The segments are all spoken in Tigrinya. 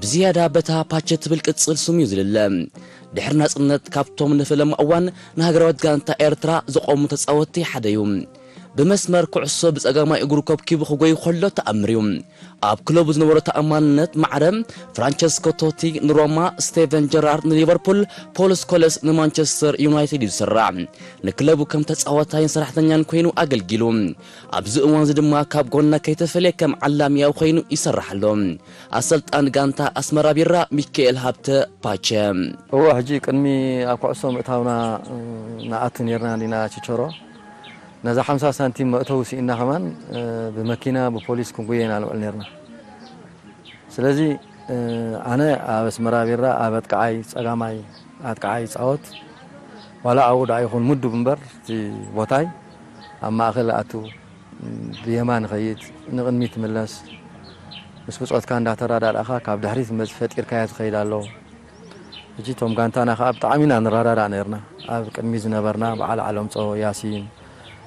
ዝያዳ በታ ፓቸ ትብል ቅጽል ስም እዩ ዝልለ። ድሕሪ ናጽነት ካብቶም ንፈለማ እዋን ንሃገራዊት ጋንታ ኤርትራ ዝቖሙ ተጻወትቲ ሓደ እዩ። ብመስመር ኩዕሶ ብጸጋማይ እግሩ ከብኪቡ ክጎይ ከሎ ተኣምር እዩ። ኣብ ክለቡ ዝነበሮ ተኣማንነት ማዕረ ፍራንቸስኮ ቶቲ ንሮማ፣ ስቴቨን ጀራርድ ንሊቨርፑል፣ ፖል ስኮለስ ንማንቸስተር ዩናይትድ እዩ ዝስራዕ። ንክለቡ ከም ተጻዋታይን ሰራሕተኛን ኮይኑ ኣገልጊሉ። ኣብዚ እዋን እዚ ድማ ካብ ጎና ከይተፈልየ ከም ዓላሚያዊ ኮይኑ ይሰርሕ ኣሎ። ኣሰልጣን ጋንታ ኣስመራ ቢራ ሚካኤል ሃብተ ፓቸ። እዎ፣ ሕጂ ቅድሚ ኣብ ኩዕሶ ምእታውና፣ እ፣ ንኣቱ ኔርና ዲና ችቸሮ። ነዛ ሓምሳ ሳንቲም መእተዊ ስኢና ከማን፣ እ፣ ብመኪና ብፖሊስ ክንጉየ ኢና ንውዕል ኔርና። ስለዚ፣ እ፣ ኣነ ኣብ ኣስመራ ቢራ ኣብ ኣጥቃዓይ፣ ጸጋማይ ኣጥቃዓይ ይጻወት። ዋላ ኣብኡ ደኣ ይኹን ምዱብ እምበር፣ እቲ ቦታይ ኣብ ማእከል ኣቱ፣ ብየማን ይኸይድ፣ ንቕድሚት ይምለስ። ምስ ብጾትካ እንዳተረዳዳእካ ካብ ድሕሪት መጽ-፣ ፈጢርካዮ ትኸይድ ኣሎ። ሕጂ እቶም ጋንታና ከኣ ብጣዕሚ ኢና ንረዳዳእ ነርና። ኣብ ቅድሚት ዝነበርና በዓል ዓለምጾ፣ ያሲን፣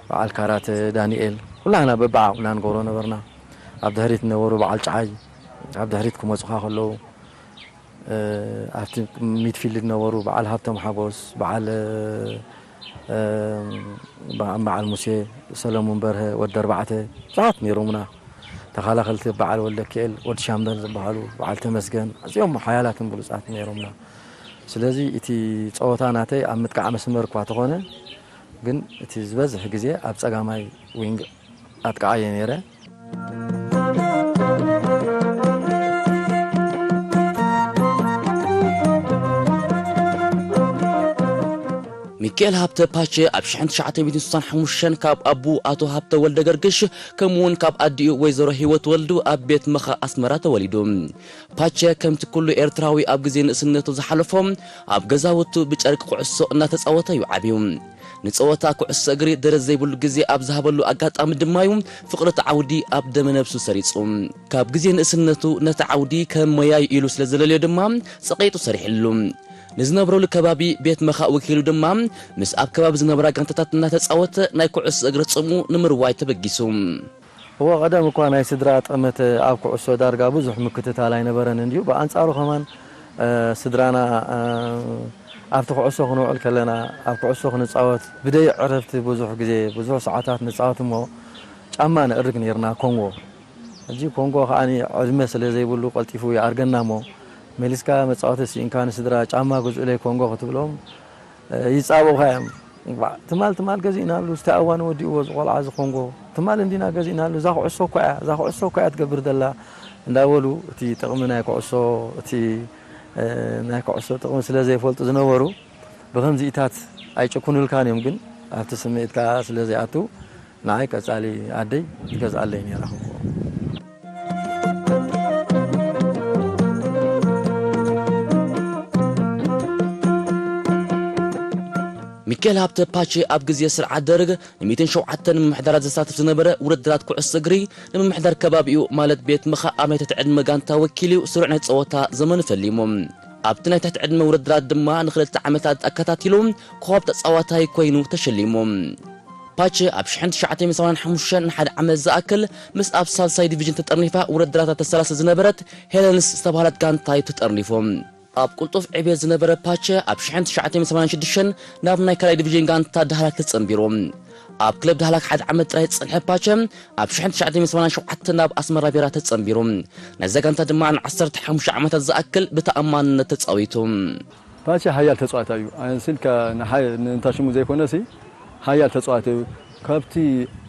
በዓል ካራተ፣ ዳንኤል፣ ኩላህና በብዓቕምና ንገብሮ ነበርና። ኣብ ድሕሪት ዝነበሩ በዓል ጨዓይ፣ ኣብ ድሕሪት ክመጹኻ ከለዉ፣ እ፣ ኣብቲ ሚድፊልድ ዝነበሩ በዓል ሃብቶም ሓጎስ፣ በዓል፣ እ፣ በዓ-፣ በዓል ሙሴ፣ ሰለሙን በርሀ፣ ወዲ ኣርባዕተ፣ ብዙሓት ነይሮምና። ተኸላኸልቲ በዓል ወልደኪኤል፣ ወዲ ሻምበል ዝበሃሉ፣ በዓል ተመስገን፣ ኣዝዮም ሓያላትን ብሉጻት ነይሮምና። ስለዚ እቲ ጸወታ ናተይ ኣብ ምጥቃዕ መስመር እኳ ተኾነ፣ ግን እቲ ዝበዝሕ ግዜ ኣብ ጸጋማይ ዊንግ ኣጥቃዓየ ነይረ። ሚካኤል ሃብተ ፓቸ ኣብ ሽሕን ትሽዓተ ሚእትን ስሳን ሓሙሽተን ካብ ኣቡ ኣቶ ሃብተ ወልደ ገርግሽ፣ ከምኡ እውን ካብ ኣዲኡ ወይዘሮ ህይወት ወልዱ ኣብ ቤት መኻ ኣስመራ ተወሊዱ። ፓቸ ከምቲ ኩሉ ኤርትራዊ ኣብ ግዜ ንእስነቱ ዝሓለፎ ኣብ ገዛውቱ ብጨርቂ ኩዕሶ እናተጻወተ እዩ ዓብዩ። ንጸወታ ኩዕሶ እግሪ ደረት ዘይብሉ ግዜ ኣብ ዝሃበሉ ኣጋጣሚ ድማ እዩ ፍቕሪ እቲ ዓውዲ ኣብ ደመ ነብሱ ሰሪጹ። ካብ ግዜ ንእስነቱ ነቲ ዓውዲ ከም ሞያይ ኢሉ ስለ ዝደለዮ ድማ ጸቒጡ ሰሪሕሉ። ንዝነብረሉ ከባቢ ቤት መኻእ ወኪሉ ድማ ምስ ኣብ ከባቢ ዝነብራ ጋንታታት እናተጻወተ ናይ ኩዕሶ እግሪ ጽምኡ ንምርዋይ ተበጊሱ። እወ፣ ቀደም እኳ ናይ ስድራ ጠመተ ኣብ ኩዕሶ ዳርጋ ብዙሕ ምክትታል ኣይነበረን እንድዩ። ብኣንጻሩ ከማን፣ እ፣ ስድራና፣ እ፣ ኣብቲ ኩዕሶ ክንውዕል ከለና፣ ኣብ ኩዕሶ ክንጻወት ብደይ ዕረፍቲ ብዙሕ ግዜ፣ ብዙሕ ሰዓታት ንጻወት እሞ፣ ጫማ ነእርግ ነይርና፣ ኮንጎ። ሕጂ ኮንጎ ከኣ ዕድመ ስለ ዘይብሉ ቀልጢፉ ይኣርገና እሞ፣ መሊስካ መጻወቲ ስኢንካ ንስድራ ጫማ ግዝኡለይ ኮንጎ ክትብሎም፣ እ፣ ይጻብቑኻ እዮም። እምባእ፣ ትማል፣ ትማል ገዚእናሉ፣ እስቲ ኣዋን ወዲእዎ፣ እዚ ቆልዓ፣ እዚ ኮንጎ። ትማል እንዲና ገዚእናሉ፣ እዛ ኩዕሶ እኮ እያ፣ እዛ ኩዕሶ እኮ እያ ትገብር ዘላ፣ እንዳበሉ፣ እቲ ጥቕሚ ናይ ኩዕሶ፣ እቲ፣ እ፣ ናይ ኩዕሶ ጥቕሚ ስለ ዘይፈልጡ ዝነበሩ፣ ብኸምዚኢታት ኣይጭኩኑልካን እዮም፣ ግን ኣብቲ ስምዒት ከኣ ስለ ዘይኣቱ፣ ንዓይ ቀጻሊ ኣደይ ትገዝኣለይ ነይራ። ሚካኤል ሃብተ ፓቼ ኣብ ግዜ ስርዓት ደርግ ንሚእትን ሸውዓተን ምምሕዳራት ዘሳትፍ ዝነበረ ውድድራት ኩዕሶ እግሪ ንምምሕዳር ከባቢኡ ማለት ቤት ምኻእ ኣብ ናይ ትሕቲ ዕድመ ጋንታ ወኪሉ ስሩዕ ናይ ጸወታ ዘመኑ ፈሊሙ። ኣብቲ ናይ ትሕቲ ዕድመ ውድድራት ድማ ንኽልተ ዓመታት ኣከታቲሉ ኮኸብ ተጻዋታይ ኮይኑ ተሸሊሙ። ፓቸ ኣብ ሽሕን ትሽዓተ ሚእትን ሰማንያን ሓሙሽተን ንሓደ ዓመት ዝኣክል ምስ ኣብ ሳልሳይ ዲቪዥን ተጠርኒፋ ውድድራታ ተሰላስል ዝነበረት ሄለንስ ዝተባህለት ጋንታ እዩ ተጠርኒፉ። ኣብ ቅልጡፍ ዕብየት ዝነበረ ፓቸ ኣብ ሽሕን ትሽዓተ ሚእትን ሰማንያን ሽዱሽተን ናብ ናይ ካልኣይ ዲቪዥን ጋንታ ዳህላክ ተጸንቢሩ። ኣብ ክለብ ዳህላክ ሓደ ዓመት ጥራይ ዝጸንሐ ፓቸ ኣብ ሽሕን ትሽዓተ ሚእትን ሰማንያን ሸውዓተን ናብ ኣስመራ ቢራ ተጸንቢሩ። ናይዛ ጋንታ ድማ ንዓሰርተ ሓሙሽተ ዓመታት ዝኣክል ብተኣማንነት ተጻዊቱ። ፓቸ ሓያል ተጻዋታይ እዩ። ኣንስልካ ንሓ-፣ ንእንታ ሽሙ ዘይኮነሲ ሓያል ተጻዋታይ እዩ። ካብቲ፣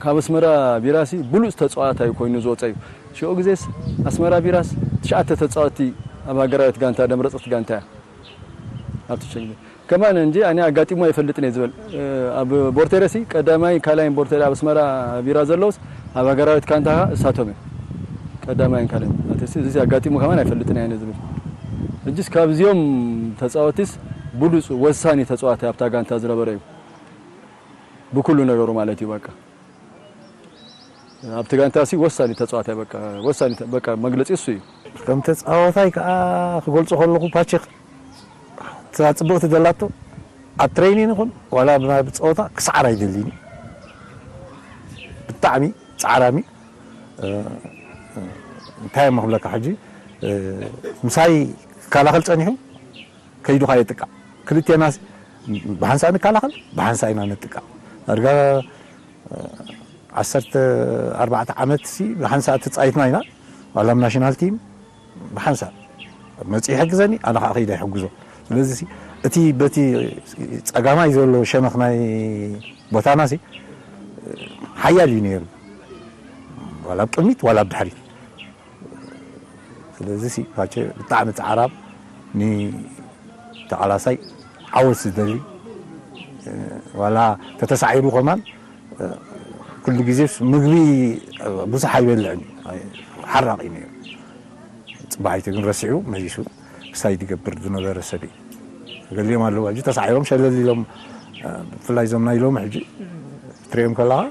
ካብ ኣስመራ ቢራሲ ብሉጽ ተጻዋታይ ኮይኑ ዝወጸ እዩ። ሽዑ ግዜስ ኣስመራ ቢራስ ትሽዓተ ተጻወትቲ ኣብ ሃገራዊት ጋንታ ደምረጸት ጋንታ እያ። ኣብቲ ሸንጊ ከማን እንጂ ኣነ ኣጋጢሞ ኣይፈልጥን እየ ዝበል። ኣብ ቦርቴረሲ ቀዳማይ ካልኣይን ቦርቴረ ኣብ ኣስመራ ቢራ ዘለውስ ኣብ ሃገራዊት ጋንታ እሳቶም እዮም። ቀዳማይን ካልኣይን። ኣተሲ እዚ ኣጋጢሞ ከማን ኣይፈልጥን እየ ዝብል። እጅስ ካብዚኦም ተጻወቲስ ብሉጽ ወሳኒ ተጻዋታይ ኣብታ ጋንታ ዝነበረ እዩ። ብኩሉ ነገሩ ማለት እዩ በቃ። ኣብቲ ጋንታሲ ወሳኒ ተጻዋታይ በቃ፣ ወሳኒ ተ-፣ በቃ መግለጺ እሱ እዩ። ከም ተጻዋታይ ከኣ ክገልጾ ከለኹ ፓቸ እታ ጽብቕቲ ዘላቶ ኣብ ትሬኒን ይኹን ዋላ ናብ ጸወታ ክስዓር ኣይደልይን እዩ። ብጣዕሚ ጻዕራሚ፣ እ፣ እንታይ እሞ ክብለካ ሕጂ፣ ምሳይ ክከላኸል ጸኒሑ ከይዱ ኸኣ የጥቃዕ። ክልቴና ብሓንሳእ ንከላኸል፣ ብሓንሳእ ኢና ነጥቃዕ። ዳርጋ ዓሰርተ ኣርባዕተ ዓመት ሲ ብሓንሳእ ተጻይትና ኢና። ዋላ ኣብ ናሽናል ቲም ብሓንሳእ መጺኡ ይሕግዘኒ፣ ኣነ ኸኣ ከይደ ይሕግዞ። ስለዚ ሲ እቲ በቲ ጸጋማይ ዘሎ ሸነኽ ናይ ቦታና ሲ ሓያል እዩ ነይሩ። ዋላ ኣብ ቅድሚት ዋላ ኣብ ድሕሪት። ስለዚ ሲ ፓቸ ብጣዕሚ ጻዕራም፣ ንተቓላሳይ ዓወት ዝደሊ፣ ዋላ ተተሳዒሩ ከማን ኩሉ ግዜ ምግቢ ብዙሕ ኣይበልዕን እዩ። ሓራቕ እዩ ነይሩ። ጽባሒቱ ግን ረሲዑ መሊሱ ክሳይ ዝገብር ዝነበረ ሰብ እዩ። ገሊኦም ኣለዉ ሕጂ ተሳዒሮም ሸለል ኢሎም፣ ብፍላይ እዞም ናይ ሎሚ ሕጂ ትሪኦም ከለኻ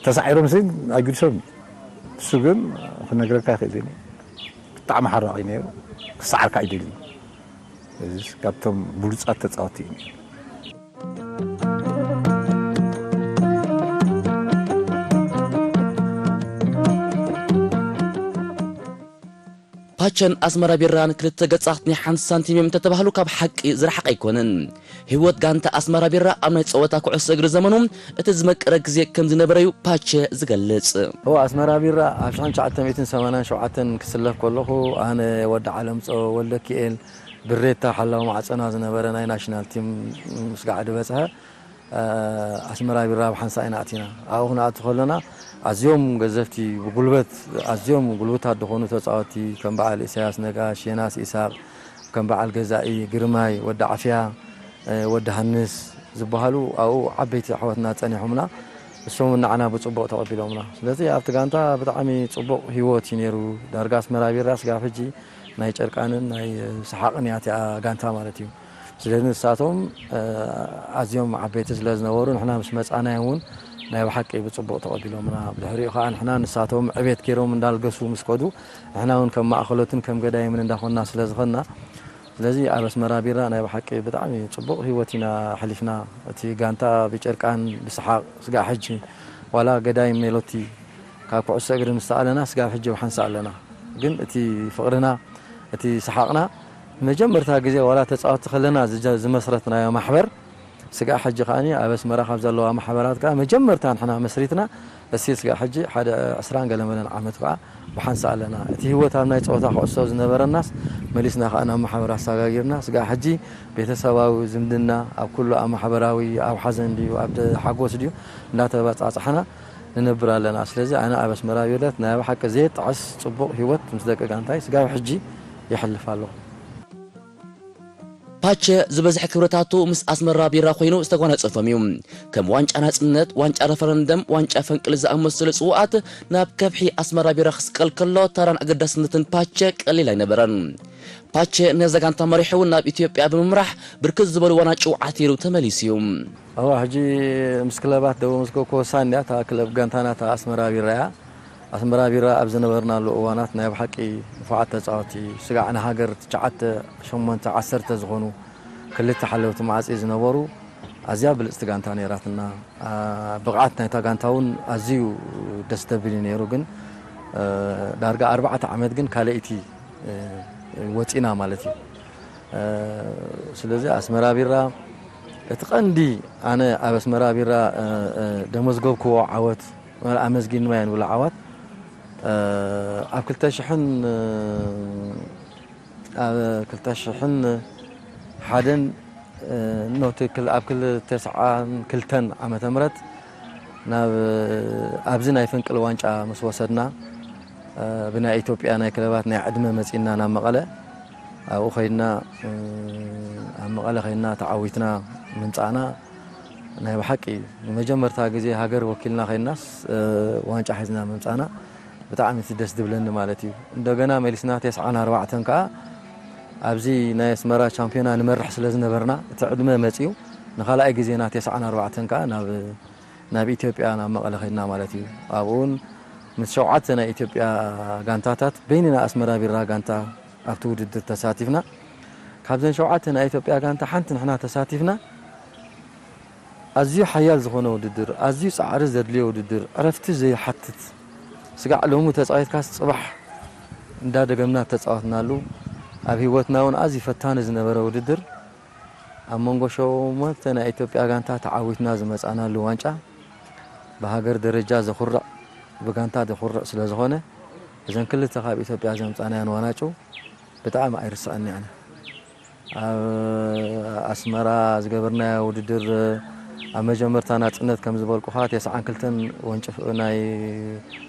ተሳዒሮም ሲ ኣይግድሶም እዩ። እሱ ግን ክነግረካ ይኽእል እየ። ብጣዕሚ ሓራቕ እዩ ነይሩ። ክሰዓርካ ኣይደልዩ። እዚ ካብቶም ብሉጻት ተጻወቲ እዩ ነይሩ። ፓቸን ኣስመራ ቢራን ክልተ ገጻት ናይ ሓንቲ ሳንቲም እዮም እንተተባህሉ ካብ ሓቂ ዝረሓቐ ኣይኮነን። ህይወት ጋንታ ኣስመራ ቢራ ኣብ ናይ ጸወታ ኩዕሶ እግሪ ዘመኑ እቲ ዝመቀረ ግዜ ከም ዝነበረ እዩ ፓቸ ዝገልጽ። እወ ኣስመራ ቢራ ኣብ ሽሕን ትሽዓተ ሚእትን ሰማንያን ሸውዓተን ክስለፍ ከለኹ ኣነ ወዲ ዓለምጾ ወልደኪኤል ብሬታ ሓላው ማዕጸና ዝነበረ ናይ ናሽናል ቲም ምስጋዕ ዝበጽሐ ኣስመራ ቢራ ብሓንሳእ ኢና ኣቲና። ኣብኡ ክንኣቱ ከለና ኣዝዮም ገዘፍቲ ብጉልበት ኣዝዮም ጉልብታት ዝኾኑ ተፃወቲ ከም በዓል ኢሳያስ ነጋሽ፣ ዮናስ ኢሳቕ፣ ከም በዓል ገዛኢ ግርማይ፣ ወዲ ዓፍያ፣ ወዲ ሃንስ ዝበሃሉ ኣብኡ ዓበይቲ ኣሕዋትና ፀኒሖምና። እሶም ንዓና ብፅቡቕ ተቐቢሎምና። ስለዚ ኣብቲ ጋንታ ብጣዕሚ ፅቡቕ ህይወት እዩ ነይሩ። ዳርጋ ኣስመራ ቢራ ስጋብ ሕጂ ናይ ጨርቃንን ናይ ሰሓቕን እያ እቲኣ ጋንታ ማለት እዩ። ስለዚ ንሳቶም ኣዝዮም ዓበይቲ ስለ ዝነበሩ ንሕና ምስ መጻናዮም እውን ናይ ብሓቂ ብጽቡቕ ተቐቢሎምና። ብድሕሪኡ ከዓ ንሕና ንሳቶም ዕቤት ገይሮም እንዳልገሱ ምስ ከዱ ንሕና እውን ከም ማእኸሎትን ከም ገዳይምን እንዳኾንና ስለ ዝኸድና ስለዚ ኣብ ኣስመራ ቢራ ናይ ብሓቂ ብጣዕሚ ጽቡቕ ህይወት ኢና ኣሕሊፍና። እቲ ጋንታ ብጨርቃን ብሰሓቕ ስጋዕ ሕጂ ዋላ ገዳይም ሜሎቲ ካብ ኩዕሶ እግሪ ምስ ተኣለና ስጋብ ሕጂ ብሓንሳእ ኣለና። ግን እቲ ፍቕርና እቲ ሰሓቕና መጀመርታ ግዜ ዋላ ተፃወቲ ከለና ዝመስረትናዮ ማሕበር ስጋዕ ሕጂ ከዓኒ ኣብ ኣስመራ ካብ ዘለዋ ማሕበራት ከዓ መጀመርታ ንሕና መስሪትና እስቲል ስጋዕ ሕጂ ሓደ ዕስራን ገለመለን ዓመት ከዓ ብሓንሳ ኣለና። እቲ ህይወት ኣብ ናይ ፀወታ ኩዕሶ ዝነበረናስ መሊስና ከዓ ናብ ማሕበር ኣሰጋጊርና ስጋዕ ሕጂ ቤተሰባዊ ዝምድና ኣብ ኩሉ ኣብ ማሕበራዊ ኣብ ሓዘን ድዩ ኣብ ሓጎስ ድዩ እንዳተበፃፃሕና ንነብር ኣለና። ስለዚ ኣነ ኣብ ኣስመራ ቢረት ናይ ብሓቂ ዘየጣዕስ ጽቡቕ ህይወት ምስ ደቂ ጋንታይ ስጋብ ሕጂ የሕልፍ ኣለኹ። ፓቸ ዝበዝሐ ክብረታቱ ምስ ኣስመራ ቢራ ኮይኑ ዝተጎናጸፎም እዩ። ከም ዋንጫ ናጽነት፣ ዋንጫ ረፈረንደም፣ ዋንጫ ፈንቅል ዝኣመሰሉ ጽውዓት ናብ ከብሒ ኣስመራ ቢራ ክስቀል ከሎ ተራን ኣገዳስነትን ፓቸ ቀሊል ኣይነበረን። ፓቸ ነዛ ጋንታ መሪሑ ናብ ኢትዮጵያ ብምምራሕ ብርክት ዝበሉ ዋና ጭውዓት ኢሉ ተመሊሱ እዩ። እዋ ሕጂ ምስ ክለባት ደቡብ ምስ ኮኮ ወሳኒ እያ። እታ ክለብ ጋንታና እታ ኣስመራ ቢራ እያ። ኣስመራ ቢራ ኣብ ዝነበርናሉ እዋናት ናይ ብሓቂ ንፉዓት ተፃወቲ ስጋዕ ንሃገር ትሽዓተ ሸሞንተ ዓሰርተ ዝኾኑ ክልተ ሓለውቲ መዓፂ ዝነበሩ ኣዝያ ብልፅቲ ጋንታ ነይራትና። ብቕዓት ናይታ ጋንታ እውን ኣዝዩ ደስ ደብል እዩ ነይሩ። ግን ዳርጋ ኣርባዕተ ዓመት ግን ካልኣይቲ ወፂና ማለት እዩ። ስለዚ ኣስመራ ቢራ እቲ ቀንዲ ኣነ ኣብ ኣስመራ ቢራ ደመዝገብክዎ ዓወት ኣመስጊንማ እየ ንብሎ ዓወት ኣብ ክልተ ሽሕን ኣብ ክልተ ሽሕን ሓደን ኖ ትክክል ኣብ ክል ተስዓን ክልተን ዓመተ ምህረት ናብ ኣብዚ ናይ ፈንቅል ዋንጫ ምስ ወሰድና ብናይ ኢትዮጵያ ናይ ክለባት ናይ ዕድመ መጺና ናብ መቐለ ኣብኡ ከይድና ኣብ መቐለ ከይድና ተዓዊትና ምምጻእና ናይ ብሓቂ ንመጀመርታ ግዜ ሃገር ወኪልና ከይድናስ ዋንጫ ሒዝና ምምጻእና ብጣዕሚ እቲ ደስ ዝብለኒ ማለት እዩ። እንደገና መሊስና ተስዓን ኣርባዕተን ከዓ ኣብዚ ናይ ኣስመራ ቻምፒዮና ንመርሕ ስለ ዝነበርና እቲ ዕድመ መፂኡ ንኻልኣይ ግዜና ተስዓን ኣርባዕተን ከዓ ናብ ናብ ኢትዮጵያ ናብ መቐለ ከድና ማለት እዩ። ኣብኡ እውን ምስ ሸውዓተ ናይ ኢትዮጵያ ጋንታታት በይንና ኣስመራ ቢራ ጋንታ ኣብቲ ውድድር ተሳቲፍና። ካብዘን ሸውዓተ ናይ ኢትዮጵያ ጋንታ ሓንቲ ንሕና ተሳቲፍና። ኣዝዩ ሓያል ዝኾነ ውድድር፣ ኣዝዩ ጻዕሪ ዘድልዮ ውድድር፣ ዕረፍቲ ዘይሓትት፣ ስጋዕ ሎሚ ተጻዊትካስ ጽባሕ እንዳደገምና ተጻወትናሉ። ኣብ ህይወትና እውን ኣዝዩ ፈታኒ ዝነበረ ውድድር፣ ኣብ መንጎ ሸሞንተ ናይ ኢትዮጵያ ጋንታ ተዓዊትና ዝመጻናሉ ዋንጫ፣ ብሃገር ደረጃ ዘኹርዕ፣ ብጋንታ ዘኹርዕ ስለ ዝኾነ፣ እዘን ክልተ ካብ ኢትዮጵያ ዘምጻናየን ዋናጩ ብጣዕሚ ኣይርስዐን እየ። ኣብ ኣስመራ ዝገበርናዮ ውድድር፣ ኣብ መጀመርታ ናጽነት ከም ዝበልኩኻ፣ ተስዓን ክልተን ወንጭፍ-፣ ናይ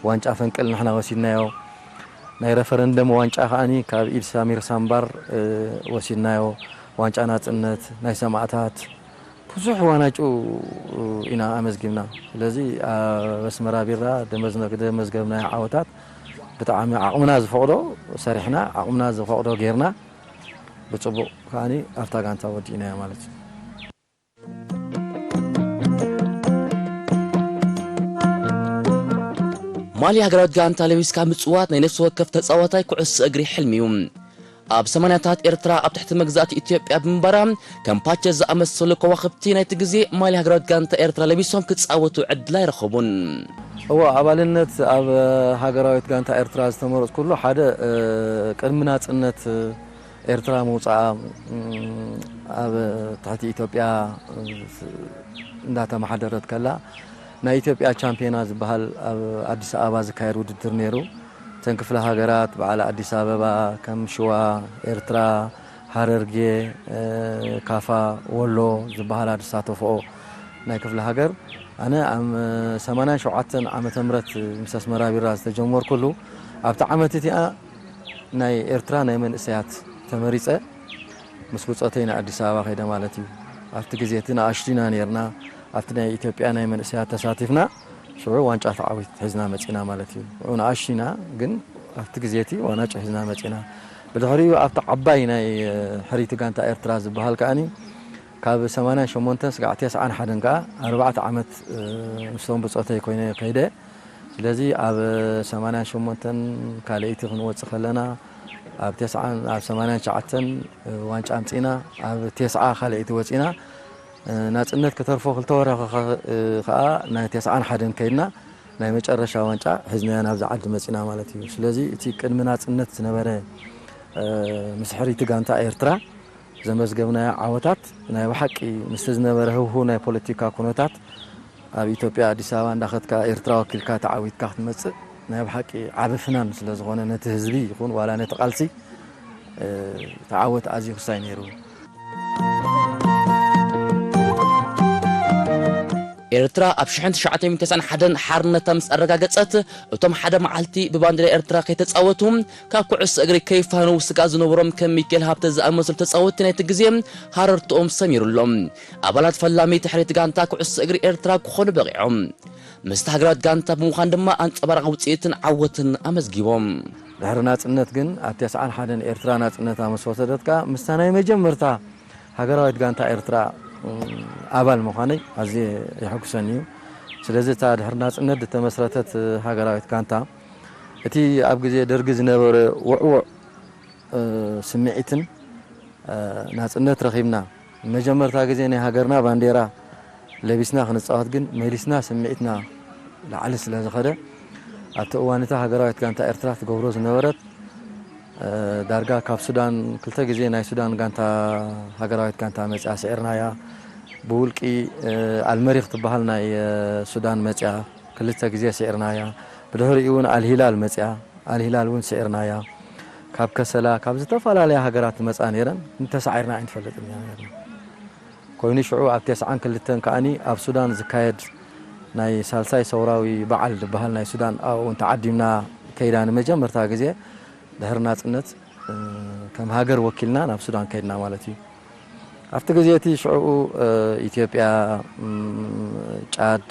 ዋንጫ ፈንቅል ንሕና ወሲድናዮ። ናይ ረፈረንደም ዋንጫ ከኣኒ ካብ ኢድ ሳሚር ሳምባር፣ እ፣ ወሲድናዮ። ዋንጫ ናጽነት፣ ናይ ሰማእታት፣ ብዙሕ ዋናጩ ኢና ኣመዝጊብና። ስለዚ ኣብ ኣስመራ ቢራ ደመዝነ-፣ ደመዝገብናዮ ዓወታት ብጣዕሚ ዓቕምና ዝፈቕዶ ሰሪሕና፣ ዓቕምና ዝፈቕዶ ጌርና፣ ብጽቡቕ ከኣኒ ኣብታ ጋንታ ወዲእናዮ ማለት እዩ። ማልያ ሃገራዊት ጋንታ ለቢስካ ምጽዋት ናይ ነፍሲ ወከፍ ተጻዋታይ ኩዕሶ እግሪ ሕልሚ እዩ። ኣብ ሰማንያታት ኤርትራ ኣብ ትሕቲ መግዛእቲ ኢትዮጵያ ብምንባራ፣ ከም ፓቸ ዝኣመሰሉ ከዋኽብቲ ናይቲ ግዜ ማልያ ሃገራዊት ጋንታ ኤርትራ ለቢሶም ክጻወቱ ዕድል ኣይረኸቡን። እወ፣ ኣባልነት ኣብ ሃገራዊት ጋንታ ኤርትራ ዝተመረጽኩሉ ሓደ፣ እ፣ ቅድሚ ናጽነት ኤርትራ ምውጻኣ፣ እም፣ ኣብ ትሕቲ ኢትዮጵያ፣ እ፣ እንዳተመሓደረት ከላ፣ ናይ ኢትዮጵያ ቻምፒዮና ዝበሃል ኣብ ኣዲስ ኣበባ ዝካየድ ውድድር ነይሩ። እተን ክፍለ ሃገራት፣ በዓል ኣዲስ ኣበባ፣ ከም ሽዋ፣ ኤርትራ፣ ሃረርጌ፣ እ፣ ካፋ፣ ወሎ ዝበሃላ ዝሳተፍኦ ናይ ክፍለ ሃገር፣ ኣነ ኣብ ሰማንያን ሸውዓተን ዓመተ ምህረት ምስ ኣስመራ ቢራ ዝተጀመርኩሉ፣ ኣብቲ ዓመት እቲኣ ናይ ኤርትራ ናይ መንእሰያት ተመሪጸ፣ ምስ ብጾተይ ንኣዲስ ኣበባ ከይደ ማለት እዩ። ኣብቲ ግዜ እቲ ንኣሽቱ ኢና ነይርና፣ ኣብቲ ናይ ኢትዮጵያ ናይ መንእሰያት ተሳቲፍና፣ ሽዑ ዋንጫ ተዓዊት ሒዝና መጺና ማለት እዩ። ሽዑ ንኣሽቱ ኢና፣ ግን ኣብቲ ግዜ እቲ ዋናጭ ሒዝና መጺና። ብድሕሪኡ ኣብቲ ዓባይ ናይ፣ እ፣ ሕርይቲ ጋንታ ኤርትራ ዝበሃል ከኣኒ፣ ካብ ሰማንያን ሸሞንተን ስጋዕ ተስዓን ሓደን ከኣ ኣርባዕተ ዓመት፣ እ፣ ምስቶም ብጾተይ ኮይነ ከይደ። ስለዚ ኣብ ሰማንያን ሸሞንተን ካልኣይቲ ክንወጽእ ከለና፣ ኣብ ተስዓን፣ ኣብ ሰማንያን ትሽዓተን ዋንጫ ኣምጺእና፣ ኣብ ተስዓ ካልኣይቲ ወጺና፣ ናጽነት ክተርፎ ክልተ ወርሒ ከ-፣ ከኣ ናይ ተስዓን ሓደን ከይድና፣ ናይ መጨረሻ ዋንጫ ሒዝናዮ ናብዚ ዓዲ መጺና ማለት እዩ። ስለዚ እቲ ቅድሚ ናጽነት ዝነበረ፣ ምስ ሕርይቲ ጋንታ ኤርትራ ዘመዝገብናዮ ዓወታት፣ ናይ ብሓቂ ምስቲ ዝነበረ ህውህው ናይ ፖለቲካ ኩነታት፣ ኣብ ኢትዮጵያ ኣዲስ ኣበባ እንዳኸድካ ኤርትራ ወኪልካ ተዓዊትካ ክትመጽእ ናይ ብሓቂ ዓቢ ፍናን ስለ ዝኾነ፣ ነቲ ህዝቢ ይኹን ዋላ ነቲ ቃልሲ፣ እ፣ እቲ ዓወት ኣዝዩ ክሳይ ነይሩ። ኤርትራ ኣብ ሽሕን ትሽዓተ ሚእትን ተስዓን ሓደን ሓርነታ ምስ ኣረጋገጸት፣ እቶም ሓደ መዓልቲ ብባንዴራ ኤርትራ ከይተጻወቱ ካብ ኩዕሶ እግሪ ከይፋነዉ ስግኣት ዝነበሮም ከም ሚካኤል ሃብተ ዝኣመሰሉ ተጻወትቲ ናይቲ ግዜ ሃረርትኦም ሰሚሩ ኣሎ። ኣባላት ፈላመይቲ ሕርይቲ ጋንታ ኩዕሶ እግሪ ኤርትራ ክኾኑ በቒዖም። ምስቲ ሃገራዊት ጋንታ ብምዃን ድማ ኣንጸባራቒ ውጽኢትን ዓወትን ኣመዝጊቦም። ድሕሪ ናጽነት ግን ኣብ ተስዓን ሓደን ኤርትራ ናጽነታ ምስ ወሰደት ከኣ ምስታ ናይ መጀመርታ ሃገራዊት ጋንታ ኤርትራ፣ እ፣ ኣባል ምዃነይ ኣዝየ የሐጉሰኒ እዩ። ስለዚ እታ ድሕሪ ናጽነት ዝተመስረተት ሃገራዊት ጋንታ እቲ ኣብ ግዜ ደርጊ ዝነበረ ውዕዉዕ፣ እ፣ ስምዒትን፣ እ፣ ናጽነት ረኺብና ንመጀመርታ ግዜ ናይ ሃገርና ባንዴራ ለቢስና ክንጻወት ግን መሊስና ስምዒትና ላዕሊ ስለ ዝኸደ ኣብቲ እዋን እቲ ሃገራዊት ጋንታ ኤርትራ ትገብሮ ዝነበረት፣ እ፣ ዳርጋ ካብ ሱዳን ክልተ ግዜ ናይ ሱዳን ጋንታ ሃገራዊት ጋንታ መጽያ ስዒርናያ። ብውልቂ፣ እ፣ ኣልመሪኽ ትበሃል ናይ፣ እ፣ ሱዳን መጽያ ክልተ ግዜ ስዒርናያ። ብድሕሪኡ እውን ኣልሂላል መጽያ። ኣልሂላል እውን ስዒርናያ። ካብ ከሰላ፣ ካብ ዝተፈላለያ ሃገራት ዝመጻ ነይረን፣ እንተሳዒርና ኣይንፈልጥን ኢና ነይርና። ኮይኑ ሽዑ ኣብ ተስዓን ክልተን ከኣኒ ኣብ ሱዳን ዝካየድ ናይ ሳልሳይ ሰውራዊ በዓል ዝበሃል ናይ ሱዳን ኣብኡ እውን ተዓዲምና ከይዳ ንመጀመርታ ግዜ ድሕሪ ናጽነት፣ እ፣ ከም ሃገር ወኪልና ናብ ሱዳን ከይድና ማለት እዩ። ኣብቲ ግዜ እቲ ሽዑኡ፣ እ፣ ኢትዮጵያ፣ እም፣ ጫድ፣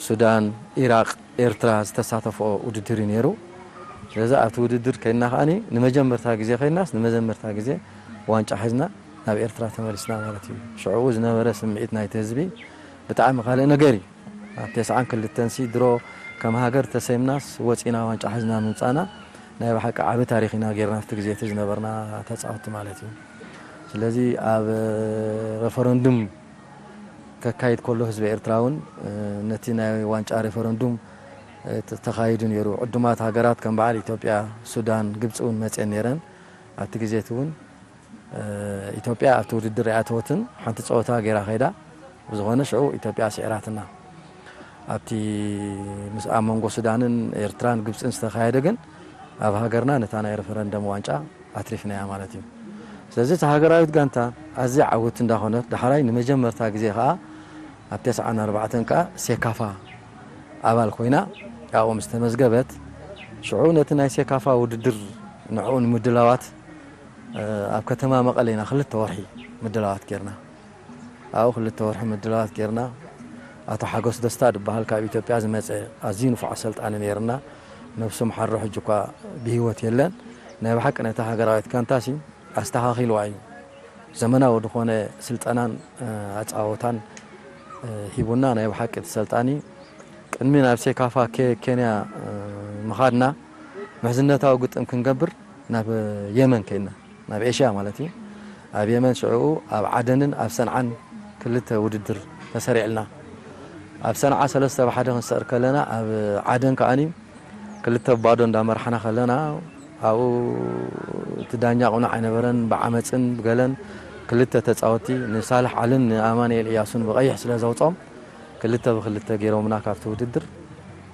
ሱዳን፣ ኢራቕ፣ ኤርትራ ዝተሳተፍኦ ውድድር እዩ ነይሩ። ስለዚ ኣብቲ ውድድር ከይድና ከኣኒ ንመጀመርታ ግዜ ከይድናስ ንመጀመርታ ግዜ ዋንጫ ሒዝና ናብ ኤርትራ ተመሊስና ማለት እዩ። ሽዑኡ ዝነበረ ስምዒት ናይቲ ህዝቢ ብጣዕሚ ካልእ ነገር እዩ። ኣብ ተስዓን ክልተን ሲ ድሮ ከም ሃገር ተሰይምናስ ወጺና ዋንጫ ሒዝና ምምጻእና ናይ ብሓቂ ዓቢ ታሪኽ ኢና ጌርና ኣብቲ ግዜ እቲ ዝነበርና ተጻወትቲ ማለት እዩ። ስለዚ ኣብ ረፈረንዱም ከካይድ ከሎ ህዝቢ ኤርትራ እውን ነቲ ናይ ዋንጫ ሬፈረንዱም እ፣ ተ-፣ ተኻይዱ ነይሩ። ዕዱማት ሃገራት ከም በዓል ኢትዮጵያ፣ ሱዳን፣ ግብፂ እውን መፅየን ነይረን። ኣብቲ ግዜ እቲ እውን፣ እ፣ ኢትዮጵያ ኣብቲ ውድድር ኣይኣተወትን። ሓንቲ ፀወታ ገይራ ከይዳ። ብዝኾነ ሽዑ ኢትዮጵያ ስዒራትና። ኣብቲ ምስ ኣብ መንጎ ሱዳንን ኤርትራን ግብፅን ዝተኻየደ ግን ኣብ ሃገርና ነታ ናይ ሬፈረንደም ዋንጫ ኣትሪፍናያ ማለት እዩ። ስለዚ እታ ሃገራዊት ጋንታ ኣዝያ ዓወት እንዳኾነት፣ ዳሕራይ ንመጀመርታ ግዜ ኸኣ ኣብ ተስዓን ኣርባዕተን ከኣ ሴካፋ ኣባል ኮይና ኣብኡ ምስ ተመዝገበት፣ ሽዑ ነቲ ናይ ሴካፋ ውድድር ንዕኡ ንምድላዋት፣ እ፣ ኣብ ከተማ መቐለ ኢና ክልተ ወርሒ ምድላዋት ጌርና። ኣብኡ ክልተ ወርሒ ምድላዋት ጌርና። ኣቶ ሓጎስ ደስታ ዝበሃል ካብ ኢትዮጵያ ዝመጸ ኣዝዩ ንፉዕ ኣሰልጣኒ ነይርና። ነብሱ ምሓሮ ሕጂ እኳ ብህይወት የለን። ናይ ብሓቂ ነታ ሃገራዊት ጋንታሲ ኣስተኻኺልዋ እዩ። ዘመናዊ ዝኾነ ስልጠናን፣ እ፣ ኣጻወታን፣ እ፣ ሂቡና። ናይ ብሓቂ እቲ ሰልጣኒ ቅድሚ ናብ ሴካፋ ኬ-፣ ኬንያ፣ እ፣ ምኻድና ምሕዝነታዊ ግጥም ክንገብር ናብ የመን ከይድና፣ ናብ ኤሽያ ማለት እዩ። ኣብ የመን ሽዕኡ ኣብ ዓደንን ኣብ ሰንዓን ክልተ ውድድር ተሰሪዕልና። ኣብ ሰንዓ ሰለስተ ብ ሓደ ክንስዕር ከለና፣ ኣብ ዓደን ከኣኒ ክልተ ብ ባዶ እንዳመራሕና ከለና፣ ኣብኡ እቲ ዳኛ ቅኑዕ ኣይነበረን። ብዓመፅን ብገለን ክልተ ተፃወትቲ ንሳልሕ ዓልን ንኣማንኤል እያሱን ብቐይሕ ስለ ዘውፅኦም ክልተ ብክልተ ገይሮምና ካብቲ ውድድር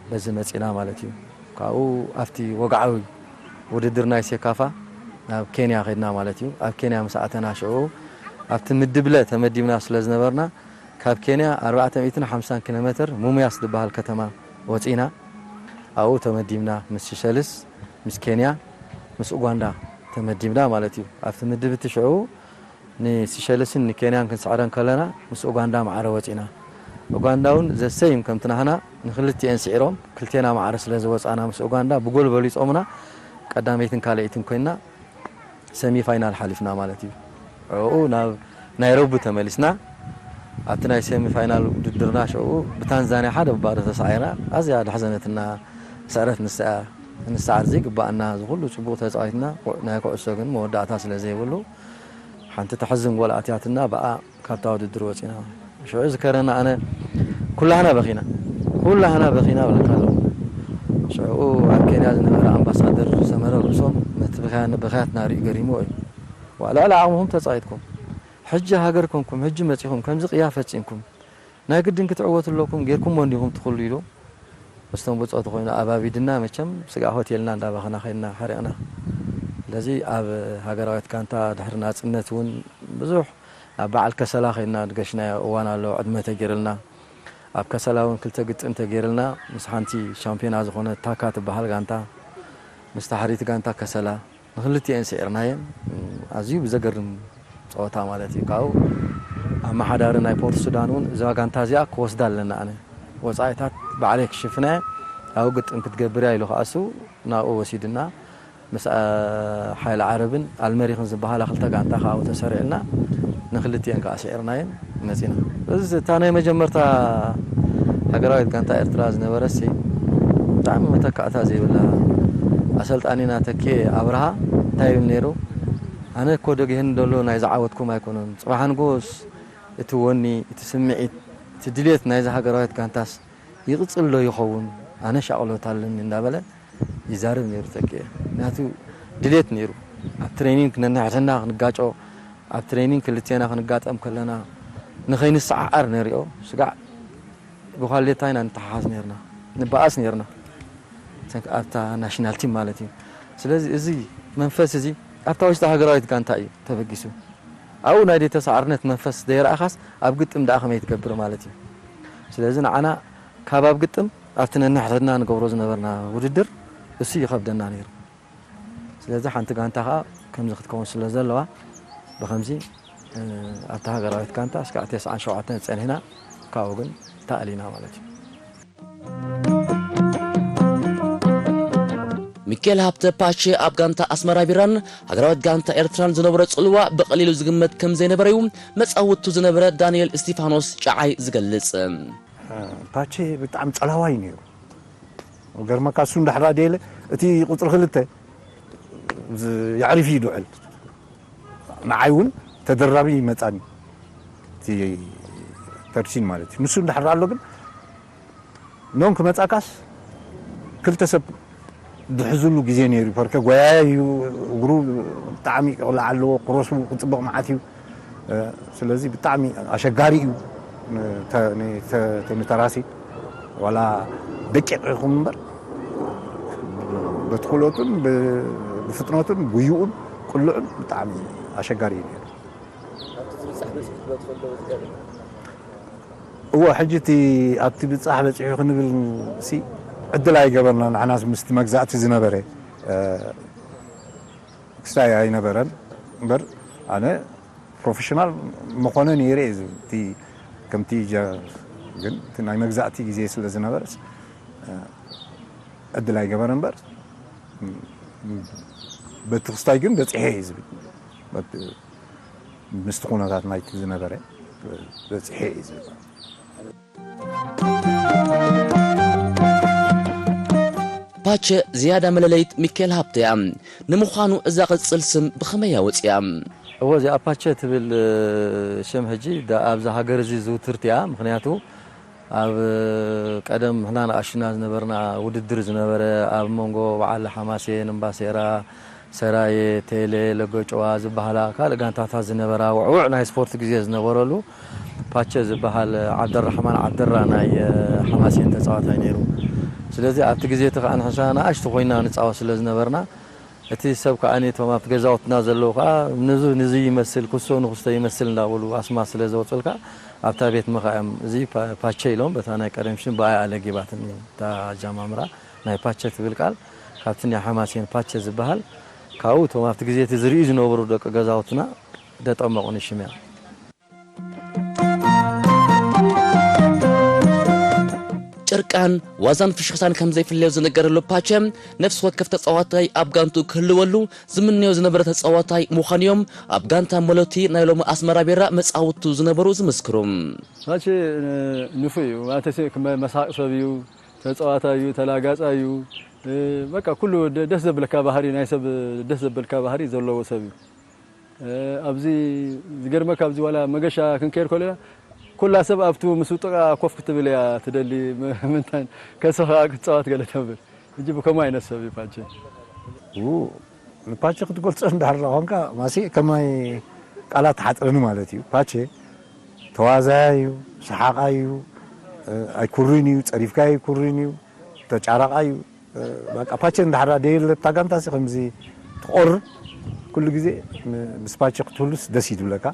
በዚ መፂና ማለት እዩ። ካብኡ ኣብቲ ወግዓዊ ውድድር ናይ ሴካፋ ናብ ኬንያ ከድና ማለት እዩ። ኣብ ኬንያ ምስ ኣተና ሽዑ ኣብቲ ምድብ ለ ተመዲብና ስለ ዝነበርና ካብ ኬንያ ኣርባዕተ ሚእትን ሓምሳን ኪሎ ሜትር ሙሙያስ ዝበሃል ከተማ ወፂና ኣብኡ ተመዲብና ምስ ሲሸልስ፣ ምስ ኬንያ፣ ምስ ኡጋንዳ ተመዲብና ማለት እዩ። ኣብቲ ምድብ እቲ ሽዑ ንሲሸልስን ንኬንያን ክንስዕረን ከለና ምስ ኡጋንዳ ማዕረ ወፂና። ኡጋንዳ እውን ዘሰይም ከምቲ ናህና ንክልቲኤን ስዒሮም ክልቴና ማዕረ ስለ ዝወፃና ምስ ኡጋንዳ ብጎል በሊፆምና ቀዳመይትን ካልኣይትን ኮይና ሰሚ ፋይናል ሓሊፍና ማለት እዩ። ኣብኡ ናብ ናይሮቢ ተመሊስና ኣብቲ ናይ ሰሚ ፋይናል ውድድርና ሽዑ ብታንዛንያ ሓደ ባዶ ተሳዒርና። ኣዝያ ዳሕዘነትና ስዕረት ንሳ እያ። ክንስዓር ዘይግባኣና እዚ ኩሉ ፅቡቕ ተፃዊትና፣ ኩ-፣ ናይ ኩዕሶ ግን መወዳእታ ስለ ዘይብሉ ሓንቲ ተሕዝን ጎል ኣትያትና ብኣ ካብታ ውድድር ወፂና። ሽዑ ዝከረና ኣነ ኩላህና በኺና፣ ኩላህና በኺና እብለካ ኣለኹ። ሽዑ ኣብ ኬንያ ዝነበረ ኣምባሳደር ሰመረ ርእሶም ነቲ ብኽያ-፣ ብኽያትና ርእዩ ገሪምዎ እዩ። "ዋ፣ ልዕሊ ዓቕምኹም ተፃዊትኩም፣ ሕጂ ሃገር ኮንኩም፣ ሕጂ መፂኹም ከምዚ ቅያ ፈፂምኩም፣ ናይ ግድን ክትዕወቱ ኣለኩም፣ ጌርኩሞ እንዲኹም ትኽሉ" ኢሉ ምስቶም ብፆቱ ኮይኑ ኣባቢድና። መቸም ስጋዕ ሆቴልና እንዳባኸና ኸይድና ሓሪቕና። ስለዚ ኣብ ሃገራዊት ጋንታ ድሕሪ ናፅነት እውን ብዙሕ ኣብ በዓል ከሰላ ኸይድና ድገሽናዮ እዋን ኣሎ፣ ዕድመ ተገይርልና። ኣብ ከሰላ እውን ክልተ ግጥም ተገይርልና፣ ምስ ሓንቲ ሻምፒዮና ዝኾነት ታካ ትበሃል ጋንታ፣ ምስ ታሕሪት ጋንታ ከሰላ ንክልቲኤን ስዒርናየን። ኣዝዩ ብዘገርም ፀወታ ማለት እዩ። ካብኡ ኣመሓዳሪ ናይ ፖርት ሱዳን እውን እዛ ጋንታ እዚኣ ክወስዳ ኣለና፣ ኣነ ወፃኢታት ባዕለይ ክሽፍና እየ፣ ኣብኡ ግጥም ክትገብር እያ ኢሉ ከኣሱ ናብኡ ወሲድና። ምስ፣ አ፣ ሓይሊ ዓረብን ኣልመሪኽን ዝበሃላ ክልተ ጋንታ ካብኡ ተሰሪዕልና፣ ንክልቲኤን ከዓ ስዒርናየን መፂና። እዚ እታ ናይ መጀመርታ ሃገራዊት ጋንታ ኤርትራ ዝነበረሲ ብጣዕሚ መተካእታ ዘይብላ፣ ኣሰልጣኒና ተኬ ኣብርሃ እንታይ ይብል ነይሩ? "ኣነ እኮ ደጊህን ደሎ ናይ ዝዓወትኩም ኣይኮነን፣ ፅባሕ ንጎስ እቲ ወኒ፣ እቲ ስምዒት፣ እቲ ድሌት ናይዛ ሃገራዊት ጋንታስ ይቕፅል ዶ ይኸውን? ኣነ ሻቕሎት ኣለኒ" እንዳበለ ይዛረብ ነይሩ ተኪኤ። ምክንያቱ ድሌት ነይሩ። ኣብ ትሬኒንግ ነንሕድሕድና ክንጋጮ፣ ኣብ ትሬኒንግ ክልቴና ክንጋጠም ከለና ንኸይንሰዓዓር ንሪኦ። ስጋዕ ብኳሌታ ኢና ንተሓሓዝ ነርና፣ ንበኣስ ነርና። ኣብታ ናሽናል ቲም ማለት እዩ። ስለዚ እዚ መንፈስ እዚ ኣብታ ውሽጢ ሃገራዊት ጋንታ እዩ ተበጊሱ። ኣብኡ ናይ ዘይተሰዓርነት መንፈስ ዘይረኣኻስ ኣብ ግጥም ደኣ ከመይ ትገብር ማለት እዩ። ስለዚ ንዓና ካብ ኣብ ግጥም ኣብቲ ነንሕድሕድና ንገብሮ ዝነበርና ውድድር እሱ ይኸብደና ነይሩ። ስለዚ ሓንቲ ጋንታ ኸኣ ከምዚ ክትከውን ስለ ዘለዋ ብኸምዚ፣ እ፣ ኣብታ ሃገራዊት ጋንታ እስካዕ ተስዓን ሸውዓተን ጸኒሕና፣ ካብኡ ግን ተኣሊና ማለት እዩ። ሚካኤል ሃብተ ፓቼ ኣብ ጋንታ ኣስመራ ቢራን ሃገራዊት ጋንታ ኤርትራን ዝነበሮ ጽልዋ ብቐሊሉ ዝግመት ከም ዘይነበረ እዩ መጻወቱ ዝነበረ ዳንኤል እስቲፋኖስ ጨዓይ ዝገልጽ። ፓቼ ብጣዕሚ ጸላዋይ ነይሩ። ገርመካ እሱ እንዳሕራ ደየለ እቲ ቁፅሪ ክልተ ዝ-፣ የዕሪፍ እዩ ድውዕል። ንዓይ እውን ተደራቢ ይመፃኒ እቲ ተርሲን ማለት እዩ። ንሱ እንዳሕራ ኣሎ ግን ኖን ክመፃካስ ክልተ ሰብ ዝሕዝሉ ግዜ ነይሩ። ፐርከ ጎያያይ እዩ፣ እግሩ ብጣዕሚ ክቕላዕ ኣለዎ፣ ክሮሱ ክፅብቕ መዓት እዩ። ስለዚ ብጣዕሚ ኣሸጋሪ እዩ። ንተ- ንተ- ንተራሲ ዋላ ደቂቕ ይኹን እምበር፣ በቲ ክእለቱን ብ- ብፍጥነቱን ጉይኡን ቅልዑን ብጣዕሚ ኣሸጋሪ እዩ ነይሩ። ኣብቲ ዝብጻሕ በጺሑ ክትብሎ ትኽእል ዶ? እዎ፣ ሕጂ እቲ ኣብቲ ብጻሕ በጺሑ ክንብል ሲ ዕድል ኣይገበርና። ንዓናስ ምስቲ መግዛእቲ ዝነበረ ክስታይ ኣይነበረን እምበር፣ ኣነ ፕሮፌሽናል መኾነ ነይረ እየ ዝብል። እቲ ከምቲ ጀ- ግን እቲ ናይ መግዛእቲ ግዜ ስለ ዝነበረስ ዕድል ኣይገበረ እምበር፣ በቲ ክስታይ ግን በጺሐ እየ ዝብል። በቲ ምስቲ ኩነታት ናይቲ ዝነበረ በጺሐ እየ ዝብል። ፓቸ ዝያዳ መለለይት ሚካኤል ሃብተ እያ። ንምዃኑ እዛ ቅጽል ስም ብኸመይ እያ ወጺኣ? እወ፣ እዚኣ ፓቸ ትብል ሽም ሕጂ ዳ- ኣብዚ ሃገር እዚ ዝውትርቲ እያ። ምኽንያቱ ኣብ ቀደም ንሕና ንኣሽና ዝነበርና ውድድር ዝነበረ ኣብ መንጎ በዓል ሓማሴን፣ እምባሴራ፣ ሰራየ፣ ቴሌ፣ ለገጭዋ ዝበሃላ ካልእ ጋንታታት ዝነበራ ውዕውዕ ናይ ስፖርት ግዜ ዝነበረሉ ፓቸ ዝበሃል ዓብደራሕማን ዓብደራ ናይ ሓማሴን ተፃዋታይ ነይሩ። ስለዚ ኣብቲ ግዜ እቲ ከዓ ንሕና ንኣሽቱ ኮይና ንፃወት ስለ ዝነበርና እቲ ሰብ ከዓ እቶም ኣብቲ ገዛውትና ዘለዉ ከዓ ንዙ ንዙ ይመስል ክሶ ንክስቶ ይመስል እንዳበሉ ኣስማ ስለ ዘውፅልካ ኣብታ ቤት ምኽኣ እዮም እዚ ፓቸ ኢሎም በታ ናይ ቀደም ሽም ብኣይ ኣለጊባትኒ እታ ኣጃማምራ ናይ ፓቸ ትብል ቃል ካብቲ ናይ ሓማሴን ፓቸ ዝበሃል ካብኡ እቶም ኣብቲ ግዜ እቲ ዝርእዩ ዝነበሩ ደቂ ገዛውትና ደጠመቑኒ ሽም እያ። ጭርቃን ዋዛን ፍሽኽታን ከም ዘይፍለዮ ዝነገረሉ ፓቸ ነፍሲ ወከፍ ተፃዋታይ ኣብ ጋንትኡ ክህልወሉ ዝምነዮ ዝነበረ ተፃዋታይ ምዃኑ እዮም ኣብ ጋንታ መሎቲ ናይ ሎሚ ኣስመራ ቢራ መፃውቱ ዝነበሩ ዝምስክሩ። ፓቸ ንፉዕ እዩ። መሳቕ ሰብ እዩ፣ ተፃዋታይ እዩ፣ ተላጋፃይ እዩ። በቃ ኩሉ ደስ ዘብለካ ባህሪ ናይ ሰብ ደስ ዘብለካ ባህሪ ዘለዎ ሰብ እዩ። ኣብዚ ዝገርመካ ኣብዚ ዋላ መገሻ ክንከይድ ከለና ኩላ ሰብ ኣብቱ ምስ ጥቓ ኮፍ ክትብል እያ ትደሊ ምንታን ከስኻ ክትፃወት ገለ ተብል ሕጂ ብከምኡ ዓይነት ሰብ እዩ ፓቸ። ንፓቸ ክትገልፆ እንዳሕራ ኮንካ ማሲ ከማይ ቃላት ሓፅርኒ ማለት እዩ። ፓቸ ተዋዛያይ እዩ፣ ሰሓቓይ እዩ፣ ኣይኩርን እዩ፣ ፀሪፍካዮ ኣይኩርን እዩ፣ ተጫራቓይ እዩ። በቃ ፓቸ እንዳሕራ ደየለ እታ ጋንታ ሲ ከምዚ ትቆርር ኩሉ ግዜ ምስ ፓቸ ክትህሉስ ደስ ይድብለካ።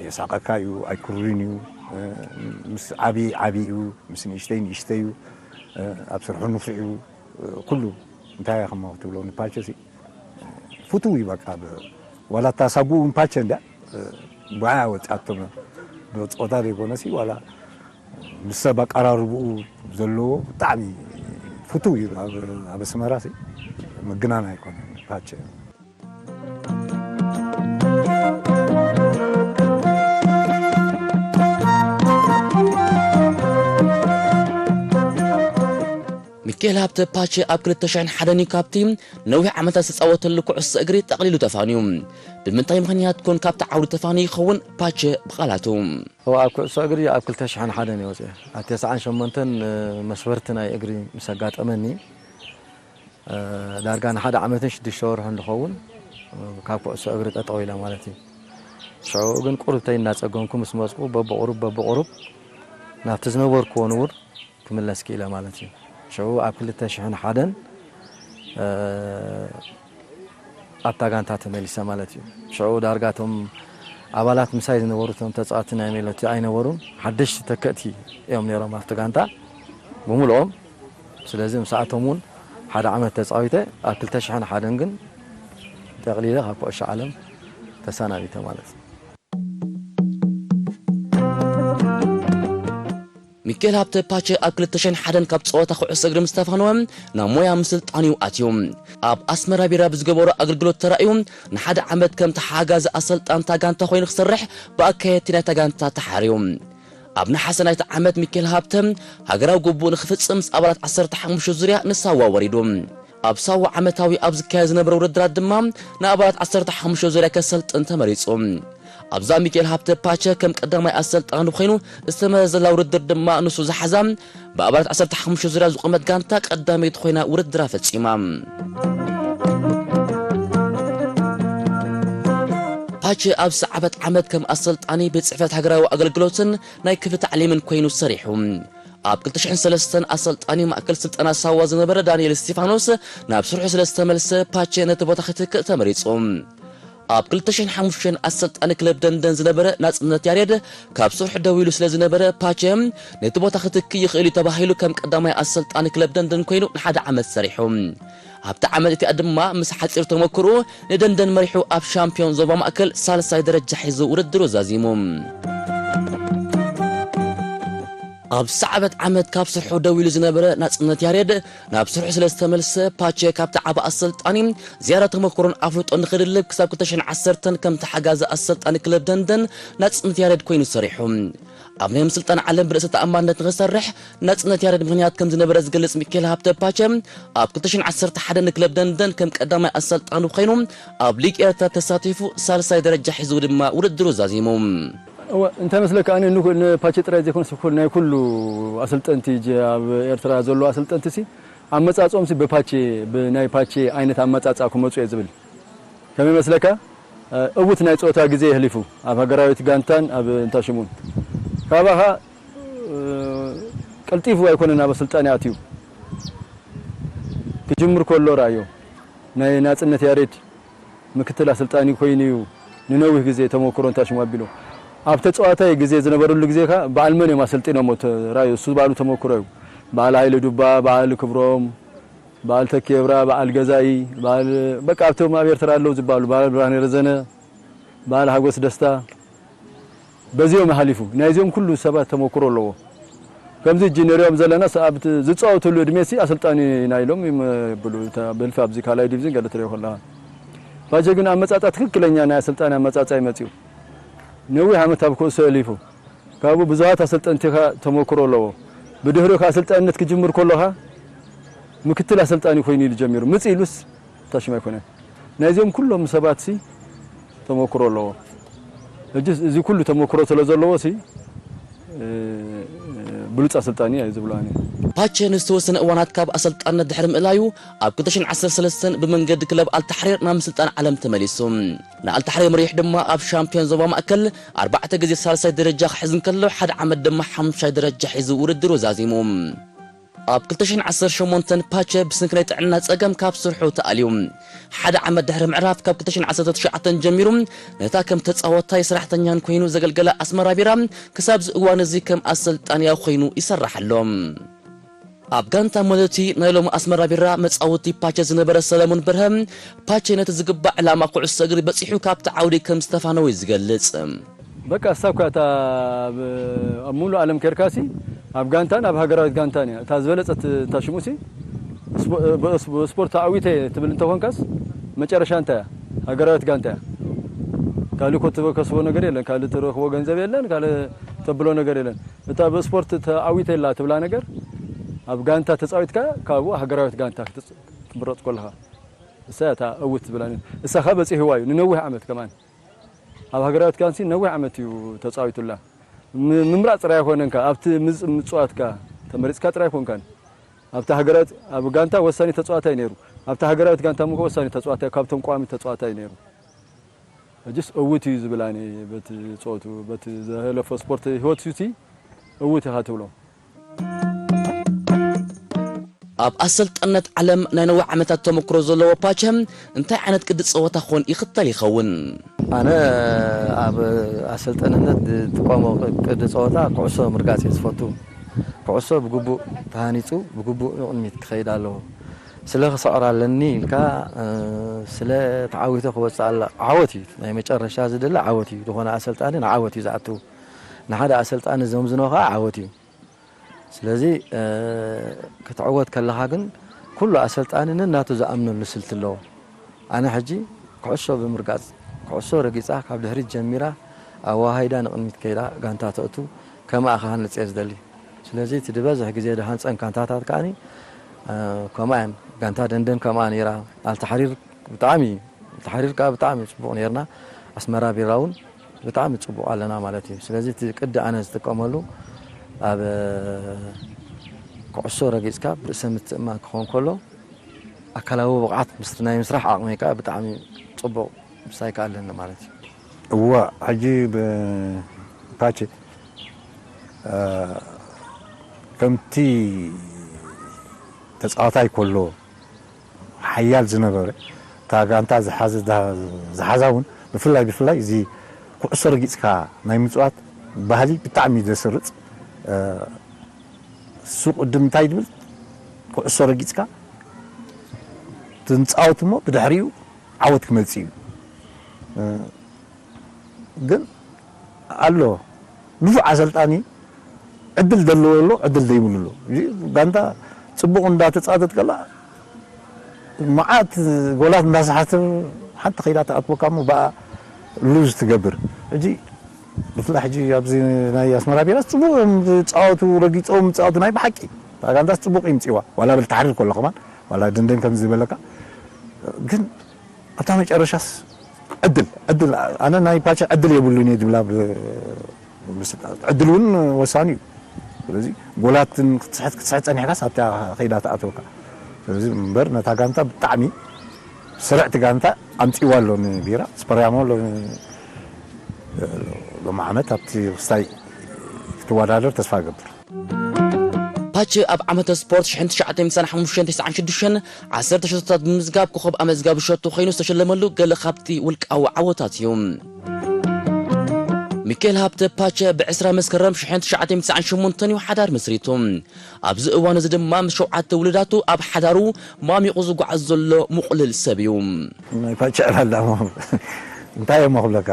የሳቀካ እዩ፣ ኣይኩርን እዩ፣ ምስ ዓቢ ዓቢ እዩ፣ ምስ ንእሽተይ ንእሽተይ እዩ፣ ኣብ ስርሑ ንፉዕ እዩ። ኩሉ እንታይ እያ ከማ ክትብሎ ንፓቸ ሲ ፍቱው እዩ። በቃ ዋላ እታ ሳጉኡ እውን ፓቸ እንዳ ብዓያ ወፂኣቶም ብፆታ ዘይኮነሲ ዋላ ምስ ሰብ ኣቀራርብኡ ዘለዎ ብጣዕሚ ፍቱው እዩ። ኣብ ኣስመራ ምግናን ኣይኮነን ፓቸ። ሚካኤል ሃብተ ፓቸ ኣብ ክልተ ሽሕን ሓደን እዩ ካብቲ ነዊሕ ዓመታት ዝተፃወተሉ ኩዕሶ እግሪ ጠቕሊሉ ተፋንዩ። ብምንታይ ምኽንያት ኮን ካብቲ ዓውዲ ተፋንዩ ይኸውን? ፓቸ ብቓላቱ። እወ፣ ኣብ ኩዕሶ እግሪ ኣብ ክልተ ሽሕን ሓደን እየ ወፅአ። ኣብ ተስዓን ሸሞንተን መስበርቲ ናይ እግሪ ምስ ኣጋጠመኒ ዳርጋ ንሓደ ዓመትን ሽዱሽተ ወርሕን ዝኸውን ካብ ኩዕሶ እግሪ ጠጠው ኢለ ማለት እዩ። ሽዑ ግን ቁሩብተይ እናፀገምኩ ምስ መፅኩ በብቑሩብ በብቑሩብ ናብቲ ዝነበርክዎ ንቡር ክምለስ ክኢለ ማለት እዩ። ሽዑ ኣብ ክልተ ሽሕን ሓደን ኣብታ ጋንታ ተመሊሰ ማለት እዩ። ሽዑ ዳርጋ እቶም ኣባላት ምሳይ ዝነበሩ እቶም ተፃወቲ ናይ ሜሎቲ ኣይነበሩን፣ ሓደሽቲ ተከእቲ እዮም ነይሮም ኣብቲ ጋንታ ብምልኦም። ስለዚ ምስኣቶም እውን ሓደ ዓመት ተፃዊተ ኣብ ክልተ ሽሕን ሓደን ግን ጠቕሊለ ካብ ኩዕሾ ዓለም ተሰናቢተ ማለት እዩ። ሚኬል ሃብተ ፓቸ ኣብ ክልተ ሽሕን ሓደን ካብ ፀወታ ኩዕሶ እግሪ ምስ ተፋነወ ናብ ሞያ ምስልጣን እዩ ኣትዩ። ኣብ ኣስመራ ቢራ ብዝገበሮ ኣገልግሎት ተራእዩ ንሓደ ዓመት ከም ተሓጋዚ ኣሰልጣን እታ ጋንታ ኮይኑ ክሰርሕ ብኣካየድቲ ናይታ ጋንታ ተሓርዩ። ኣብ ነሓሰ ናይቲ ዓመት ሚኬል ሃብተ ሃገራዊ ግቡእ ንክፍፅም ምስ ኣባላት ዓሰርተ ሓሙሽተ ዙርያ ንሳዋ ወሪዱ። ኣብ ሳዋ ዓመታዊ ኣብ ዝካየድ ዝነበረ ውድድራት ድማ ንኣባላት ዓሰርተ ሓሙሽተ ዙርያ ከሰልጥን ተመሪፁ። ኣብዛ ሚካኤል ሃብተ ፓቸ ከም ቀዳማይ ኣሰልጣኒ ኮይኑ ዝተመዘዘላ ውድድር ድማ ንሱ ዝሓዛ ብኣባላት ዓሰርተ ሓሙሽተ ዙርያ ዝቖመት ጋንታ ቀዳመይቲ ኮይና ውድድራ ፈጺማ። ፓቸ ኣብ ዝሰዓበት ዓመት ከም ኣሰልጣኒ ቤት ጽሕፈት ሃገራዊ ኣገልግሎትን ናይ ክፍሊ ታዕሊምን ኮይኑ ሰሪሑ። ኣብ ክልተ ሽሕን ሰለስተን ኣሰልጣኒ ማእከል ስልጠና ሳዋ ዝነበረ ዳንኤል እስቲፋኖስ ናብ ስርሑ ስለ ዝተመልሰ ፓቸ ነቲ ቦታ ክትክእ ተመሪጹ። ኣብ ክልተ ሽሕን ሓሙሽተን ኣሰልጣኒ ክለብ ደንደን ዝነበረ ናጽነት ያሬድ ካብ ስርሑ ደው ኢሉ ስለ ዝነበረ ፓቸ ነቲ ቦታ ክትክእ ይኽእል እዩ ተባሂሉ ከም ቀዳማይ ኣሰልጣኒ ክለብ ደንደን ኮይኑ ንሓደ ዓመት ሰሪሑ። ኣብታ ዓመት እቲኣ ድማ ምስ ሓጺር ተመክሮኡ ንደንደን መሪሑ ኣብ ሻምፒዮን ዞባ ማእከል ሳልሳይ ደረጃ ሒዙ ውድድሩ ዛዚሙ። ኣብ ዝሰዓበት ዓመት ካብ ስርሑ ደው ኢሉ ዝነበረ ናጽነት ያሬድ ናብ ስርሑ ስለ ዝተመልሰ ፓቸ ካብቲ ዓቢ ኣሰልጣኒ ዝያዳ ተመክሮን ኣፍልጦን ንኽድልብ ክሳብ ክልተ ሽሕን ዓሰርተን ከም ተሓጋዚ ኣሰልጣኒ ክለብ ደንደን ናጽነት ያሬድ ኮይኑ ሰሪሑ። ኣብ ናይ ምስልጣን ዓለም ብርእሰ ተኣማንነት ንኽሰርሕ ናጽነት ያሬድ ምኽንያት ከም ዝነበረ ዝገልጽ ሚካኤል ሃብተ ፓቸ ኣብ ክልተ ሽሕን ዓሰርተ ሓደን ንክለብ ደንደን ከም ቀዳማይ ኣሰልጣኒ ኮይኑ ኣብ ሊግ ኤርትራ ተሳቲፉ ሳልሳይ ደረጃ ሒዙ ድማ ውድድሩ ዛዚሙ። እወ፣ እንታይ መስለካ፣ ኣነ ንኩ-፣ ንፓቸ ጥራይ ዘይኮነስ ኩል-፣ ናይ ኩሉ ኣሰልጠንቲ ጀ-፣ ኣብ ኤርትራ ዘሎ ኣሰልጠንቲ ሲ ኣመጻጽኦም ሲ ብፓቸ፣ ብናይ ፓቸ ዓይነት ኣመጻጽኣ ክመጹ እየ ዝብል። ከመይ መስለካ? እ፣ እውት ናይ ጸወታ ግዜ የሕሊፉ ኣብ ሃገራዊት ጋንታን ኣብ እንታሽሙን። ካባኻ፣ እ፣ ቀልጢፉ ኣይኮነን ኣብ ኣሰልጣኒ ኣትዩ። ክጅምር ከሎ ራእዮ ናይ ናጽነት ያሬድ ምክትል ኣሰልጣኒ ኮይኑ እዩ ንነዊሕ ግዜ ተመክሮ እንታሽሙ ኣቢሉ። ኣብ ተጻዋታይ ግዜ ዝነበረሉ ግዜ ከኣ በዓል መን እዮም ኣሰልጢኖሞ? ተ-፣ ራእዮ እሱ ባሉ ተመክሮ እዩ። በዓል ሃይለ ዱባ፣ በዓል ክብሮም፣ በዓል ተኬብራ፣ በዓል ገዛኢ፣ በዓል በቃ ኣብቶም ኣብ ኤርትራ ኣለዉ ዝበሃሉ፣ በዓል ብርሃነ ረዘነ፣ በዓል ሓጎስ ደስታ፣ በዚኦም ሓሊፉ። ናይዚኦም ኩሉ ሰባት ተመክሮ ኣለዎ። ከምዚ ሕጂ ንሪኦም ዘለና ስ-፣ ኣብቲ ዝጻወትሉ ዕድሜ ሲ ኣሰልጣኒ ኢና ኢሎም ይም-፣ ይብሉ። እታ ብህልፊ ኣብዚ ካልኣይ ዲቪዝን ገለ ትሪኦ ከለኻ። ፓቸ ግን ኣመጻጻ ትክክለኛ ናይ ኣሰልጣኒ ኣመጻጻ እዩ መጺኡ። ነዊሕ ዓመት ኣብ ኩዕሶ የሕሊፉ። ካብኡ ብዙሃት ኣሰልጠንቲኻ ተመክሮ ኣለዎ። ብድሕሪኡ ከኣ ኣሰልጣንነት ክጅምር ከሎኻ ምክትል ኣሰልጣኒ ኮይኑ ኢሉ ጀሚሩ። ምጽእ ኢሉስ ታሽም ኣይኮነን። ናይዚኦም ኩሎም ሰባትሲ ተመክሮ ኣለዎ። ሕጂ እዚ ኩሉ ተመክሮ ስለ ዘለዎ ሲ፣ እ፣ ብሉጽ ኣሰልጣኒ እየ ዝብሎ ኣነ። ፓቸ ንዝተወሰነ እዋናት ካብ ኣሰልጣንነት ድሕሪ ምእላዩ ኣብ ክልተ ሽሕን ዓሰርተ ሰለስተን ብመንገዲ ክለብ ኣልታሕሪር ናብ ምስልጣን ዓለም ተመሊሱ። ንኣልታሕሪር መሪሕ ድማ ኣብ ሻምፒዮን ዞባ ማእከል ኣርባዕተ ግዜ ሳልሳይ ደረጃ ክሕዝ እንከሎ፣ ሓደ ዓመት ድማ ሓሙሻይ ደረጃ ሒዙ ውድድሩ ዛዚሙ። ኣብ ክልተ ሽሕን ዓሰርተ ሸሞንተን ፓቸ ብሰንኪ ናይ ጥዕና ጸገም ካብ ስርሑ ተኣልዩ። ሓደ ዓመት ድሕሪ ምዕራፍ ካብ ክልተ ሽሕን ዓሰርተ ትሽዓተን ጀሚሩ ነታ ከም ተጻዋታይ ሰራሕተኛን ኮይኑ ዘገልገለ ኣስመራ ቢራ ክሳብ እዚ እዋን እዚ ከም ኣሰልጣንያ ኮይኑ ይሰርሕ ኣሎ። ኣብ ጋንታ መለቲ ናይ ሎሚ ኣስመራ ቢራ መጻወቲ ፓቸ ዝነበረ ሰለሙን በርሀ፣ ፓቸ ነቲ ዝግባእ ዕላማ ኩዕሶ እግሪ በጺሑ ካብቲ ዓውዲ ከም ዝተፋነወ እዩ ዝገልጽ። በቃ እሳ እኳ እታ ኣብ፣ ኣብ ሙሉእ ዓለም ኬርካሲ ኣብ ጋንታን ኣብ ሃገራዊት ጋንታን እያ። እታ ዝበለጸት እታ ሽሙሲ ስፖ-፣ ብስ-፣ ብስፖርት ኣዕዊተ ትብል እንተኾንካስ መጨረሻ እንታይ እያ? ሃገራዊት ጋንታ እያ። ካልእ እኮ ትከስቦ ነገር የለን፣ ካልእ ትረኽቦ ገንዘብ የለን፣ ካልእ ተብሎ ነገር የለን። እታ ብስፖርት ተዓዊተ ኣላ ትብላ ነገር ኣብ ጋንታ ተጻዊትካ ካብኡ ሃገራዊት ጋንታ ክትጽ-፣ ክትምረጽ ከለኻ እሳ እያ እታ እውት ትብላ። እሳ ኸ በጺሕዋ እዩ ንነዊሕ ዓመት ከማን። ኣብ ሃገራዊት ጋንሲ ነዊሕ ዓመት እዩ ተጻዊቱላ። ም-፣ ምምራጽ ጥራይ ኣይኮነንካ፣ ኣብቲ ምጽ-፣ ምጽዋትካ ተመሪጽካ ጥራይ ኣይኮንካን። ኣብቲ ሃገራዊት፣ ኣብ ጋንታ ወሳኒ ተጻዋታይ ነይሩ። ኣብቲ ሃገራዊት ጋንታ ምኾ ወሳኒ ተጻዋታይ፣ ካብቶም ቀዋሚ ተጻዋታይ ነይሩ። ሕጅስ እውት እዩ ዝብል ኣነ በቲ ጾቱ፣ በቲ ዘሕለፎ ስፖርት ህይወት ዩቲ እውት ኢኻ ትብሎ። ኣብ ኣሰልጠነት ዓለም ናይ ነዊሕ ዓመታት ተመክሮ ዘለዎ ፓቸ እንታይ ዓይነት ቅዲ ጸወታ ኾን ይኽተል ይኸውን? ኣነ ኣብ ኣሰልጠንነት ዝጥቀሞ ቅዲ ጸወታ ኩዕሶ ምርጋጽ እየ ዝፈቱ። ኩዕሶ ብግቡእ ተሃኒጹ ብግቡእ ንቕድሚት ክኸይድ ኣለዎ። ስለ ክስዕር ኣለኒ ኢልካ፣ እ፣ ስለ ተዓዊተ ክወጽእ ኣለ-፣ ዓወት እዩ። ናይ መጨረሻ ዝድለ ዓወት እዩ። ዝኾነ ኣሰልጣኒ ንዓወት እዩ ዝኣቱ። ንሓደ ኣሰልጣኒ ዘምዝኖ ኸዓ ዓወት እዩ። ስለዚ፣ እ፣ ክትዕወት ከለኻ ግን ኩሉ ኣሰልጣኒ ነናቱ ዝኣምነሉ ስልቲ ኣለዎ። ኣነ ሕጂ ኩዕሶ ብምርጋጽ፣ ኩዕሶ ረጊጻ ካብ ድሕሪት ጀሚራ ኣወሃሂዳ ንቕድሚት ከይዳ ጋንታ ተእቱ፣ ከምኣ ክሃንጽ እየ ዝደሊ። ስለዚ እቲ ዝበዝሕ ግዜ ዝሃንጸን ጋንታታት ከኣኒ፣ እ፣ ከምኣ እየን። ጋንታ ደንደን ከምኣ ነይራ። ኣልተሓሪር ብጣዕሚ፣ ኣልተሓሪር ከኣ ብጣዕሚ ጽቡቕ ነይርና። ኣስመራ ቢራ እውን ብጣዕሚ ጽቡቕ ኣለና ማለት እዩ። ስለዚ እቲ ቅዲ ኣነ ዝጥቀመሉ ኣብ ኩዕሶ ረጊጽካ ብርእሰ ምትእምማን ክኸውን ከሎ ኣካላዊ ብቕዓት ምስ ናይ ምስራሕ ዓቕመይ ከኣ ብጣዕሚ ጽቡቕ ምሳይ ከኣ ኣለኒ ማለት እዩ። እዋ ሕጂ ብ-፣ ፓቼ፣ እ፣ ከምቲ ተጻዋታይ ከሎ ሓያል ዝነበረ፣ እታ ጋንታ ዝሓዘ፣ ዝሓዛ እውን ብፍላይ፣ ብፍላይ እዚ ኩዕሶ ረጊጽካ ናይ ምጽዋት ባህሊ ብጣዕሚ ዘስርጽ፣ እ፣ እሱ ቅድም እንታይ ድብል፣ ኩዕሶ ረጊጽካ ትንጻወት እሞ ብድሕሪኡ ዓወት ክመጽእ እዩ። እ፣ ግን ኣሎ ንፉዕ ኣሰልጣኒ ዕድል ዘለዎ ኣሎ፣ ዕድል ዘይብሉ ኣሎ። እዚ ጋንታ ጽቡቕ እንዳተጻወተት ከላ መዓት ጎላት እንዳሰሓተ ሓንቲ ከይዳ ትኣትወካ እሞ ብኣ ሉዝ ትገብር። ሕጂ ብፍላይ ሕጂ ኣብዚ ናይ ኣስመራ ቢራስ ጽቡቕ እዮም ዝጻወቱ፣ ረጊጾም ዝጻወቱ ናይ ብሓቂ። እታ ጋንታስ ጽቡቕ ይምጽዋ። ዋላ በል ተሓርር ከሎ ከማን፣ ዋላ ደንደን ከም ዝበለካ። ግን ኣብታ መጨረሻስ ዕድል፣ ዕድል፣ ኣነ ናይ ፓቸ ዕድል የብሉን እየ ዝብላ ብ-፣ ምስ-፣ ዕድል እውን ወሳኒ እዩ። ስለዚ ጎላትን ክትስሕት፣ ክትስሕት ጸኒሕካስ ኣብታ ከይዳ ትኣትወካ። ስለዚ እምበር ነታ ጋንታ ብጣዕሚ ስርዕቲ ጋንታ ኣምጺዋ ኣሎ ንቢራ። ስፐርያሞ ሎ-፣ ሎሚ ዓመት ኣብቲ ክስታይ ክትወዳደር ተስፋ እገብር። ፓቸ ኣብ ዓመተ ስፖርት ሽሕን ትሽዓተ ሚእትን ሓሙሽተን ተስዓን ሽዱሽተን ዓሰርተ ሸቶታት ብምምዝጋብ ኮኸብ ኣመዝጋቢ ሸቶ ኮይኑ ዝተሸለመሉ ገለ ካብቲ ውልቃዊ ዓወታት እዩ። ሚካኤል ሃብተ ፓቸ ብዕስራ መስከረም ሽሕን ትሽዓተ ሚእትን ትስዓን ሸሞንተን እዩ ሓዳር መስሪቱ። ኣብዚ እዋን እዚ ድማ ምስ ሸውዓተ ውሉዳቱ ኣብ ሓዳሩ ማሚቑ ዝጓዓዝ ዘሎ ምቑልል ሰብ እዩ። ናይ ፓቸ ዕላል ደኣ እሞ እንታይ እሞ ክብለካ፣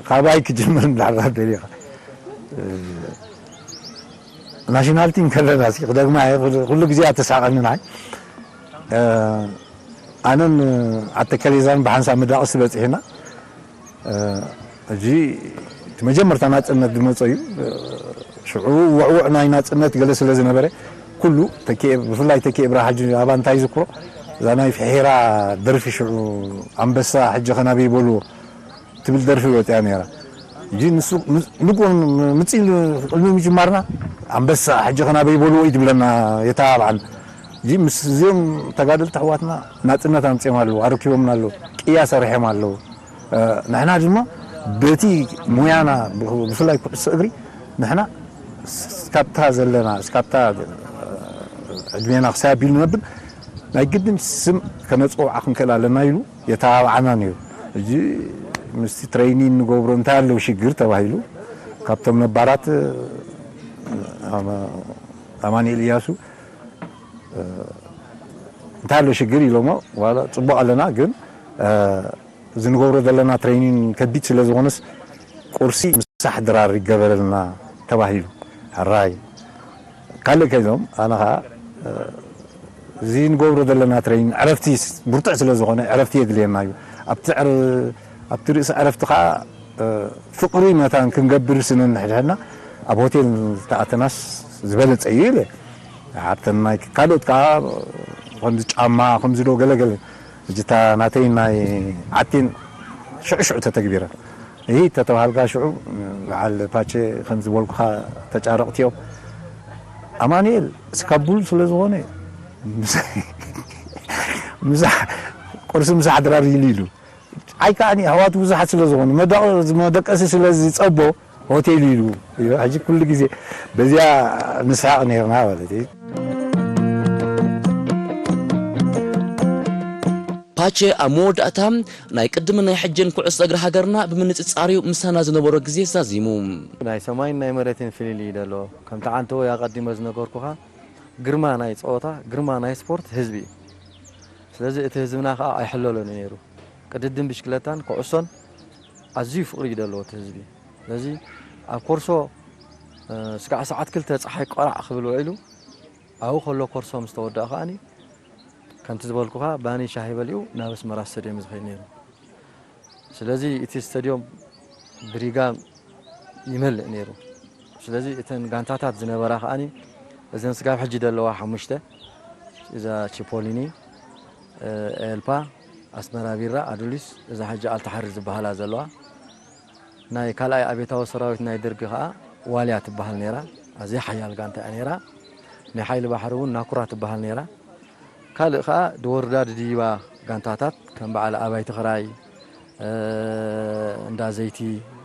ካባይ ክጅምር እንዳሕራ ደሊኻ። ናሽናል ቲም ከለና እስኪ ክደግማ እየ፣ ኩሉ፣ ኩሉ ግዜ እያ ተሳቐኒ ንዓይ። እ፣ ኣነን ኣቶ ከሌዛን ብሓንሳብ ምዳቕስ በጺሕና። እ፣ ሕጂ እቲ መጀመርታ ናጽነት ዝመጾ እዩ። እ፣ ሽዑ ውዕውዕ ናይ ናጽነት ገለ ስለ ዝነበረ፣ ኩሉ ተኪኤ፣ ብፍላይ ተኪኤ ብርሃ ሕጂ ኣባ እንታይ ይዝክሮ፣ እዛ ናይ ፍሒራ ደርፊ ሽዑ ኣንበሳ ሕጂ ኸናበይ በልዎ ትብል ደርፊ ወጺኣ ነይራ። ሕጂ ንሱ ም-፣ ንግሆ ም-፣ ምጽእ ኢሉ ቅድሚ ምጅማርና ኣንበሳ ሕጂ ኸናበይ በልዎ እዩ ዝብለና የተባብዓና። ሕጂ ምስ እዚኦም ተጋደልቲ ኣሕዋትና ናጽነት ኣምጺኦም ኣለዉ፣ ኣረኪቦምና ኣለዉ፣ ቅያ ሰሪሖም ኣለዉ። እ፣ ንሕና ድማ በቲ ሞያና ብ-፣ ብፍላይ ኩዕሶ እግሪ ንሕና እስካብታ ዘለና፣ እስካብታ፣ እ፣ ዕድሜና ክሳብ ኣቢሉ ነብል ናይ ግድን ስም ከነጽውዓ ክንክእል ኣለና ኢሉ የተባብዓና ነይሩ። ሕጂ ምስቲ ትሬኒን ንገብሮ እንታይ ኣለዉ ሽግር ተባሂሉ ካብቶም ነባራት፣ እ፣ ኣማ-፣ ኣማኑኤል እያሱ፣ እ፣ እንታይ ኣሎ ሽግር ኢሎሞ፣ ዋላ ጽቡቕ ኣለና ግን፣ እ፣ እዚ ንገብሮ ዘለና ትሬኒን ከቢድ ስለ ዝኾነስ ቁርሲ ምሳሕ ድራር ይገበረልና ተባሂሉ። ሕራይ ካልእ ከይዶም ኣነ ኸዓ፣ እ፣ እዚ ንገብሮ ዘለና ትሬኒን ዕረፍቲ ስ-፣ ብርቱዕ ስለ ዝኾነ ዕረፍቲ የድልየና እዩ። ኣብቲ ዕረ-፣ ኣብቲ ርእሲ ዕረፍቲ ኸዓ፣ እ፣ ፍቕሪ መታን ክንገብር ስነ ንሕድሕድና ኣብ ሆቴል ተኣተናስ ዝበለጸ እዩ ኢለ። ኣብተን ናይ ካልኦት ከኣ ከምዚ ጫማ፣ ከምዚ ዶ ገለ ገለ። ሕጂ እታ ናተይ ናይ ዓቴን ሽዑ ሽዑ ተተግቢረ። እሂ ተተባሃልካ ሽዑ በዓል ፓቸ ከም ዝበልኩኻ ተጫረቕቲ እዮም። ኣማኑኤል እስካቡል ስለ ዝኾነ ምሳ-፣ ምሳ-፣ ቁርሲ ምሳሕ ድራር ኢሉ ኢሉ። ኣይከኣኒ፣ ኣሕዋቱ ብዙሓት ስለ ዝኾኑ፣ መደቐ-፣ መደቀሲ ስለ ዝጸቦ ሆቴል ኢሉ። ሕጂ ኩሉ ግዜ በዚኣ ንስሕቕ ነይርና ማለት እዩ። ፓቸ ኣብ መወዳእታ ናይ ቅድምን ናይ ሕጅን ኩዕሶ እግሪ ሃገርና ብምንጽጻር እዩ ምሳና ዝነበሮ ግዜ ዛዚሙ። ናይ ሰማይን ናይ መሬትን ፍልልይ እዩ ዘሎ። ከምቲ ዓንተወይ ኣቐዲመ ዝነገርኩኻ፣ ግርማ ናይ ጸወታ፣ ግርማ ናይ ስፖርት ህዝቢ እዩ። ስለዚ እቲ ህዝብና ከኣ ኣይሕለሎን እዩ ነይሩ። ቅድድም ብሽክለታን ኩዕሶን ኣዝዩ ፍቕሪ እዩ ዘለዎ እቲ ህዝቢ። ስለዚ ኣብ ኮርሶ፣ እ፣ ስጋዕ ሰዓት ክልተ ጸሓይ ቆራዕ ክብል ውዒሉ፣ ኣብኡ ከሎ ኮርሶ ምስ ተወድኣ ከኣኒ፣ ከምቲ ዝበልኩኻ ባኒ ሻሂ በሊዑ ናብ ኣስመራ ስቴድዮም እዩ ዝኸይድ ነይሩ። ስለዚ እቲ ስቴድዮም ብሪጋ ይመልእ ነይሩ። ስለዚ እተን ጋንታታት ዝነበራ ከኣኒ፣ እዘን ስጋብ ሕጂ ዘለዋ ሓሙሽተ፣ እዛ ቺፖሊኒ፣ እ፣ ኤልፓ፣ ኣስመራ ቢራ፣ ኣዱሊስ፣ እዛ ሕጂ ኣልታሓሪ ዝበሃላ ዘለዋ፣ ናይ ካልኣይ ኣብዮታዊ ሰራዊት ናይ ደርጊ ከኣ ዋልያ ትበሃል ነይራ። ኣዝያ ሓያል ጋንታ እያ ነይራ። ናይ ሓይሊ ባሕሪ እውን ናኩራ ትበሃል ነይራ። ካልእ ከኣ ድወርዳ ድድይባ ጋንታታት ከም በዓል ኣባይ ትኽራይ፣ እ፣ እንዳ ዘይቲ፣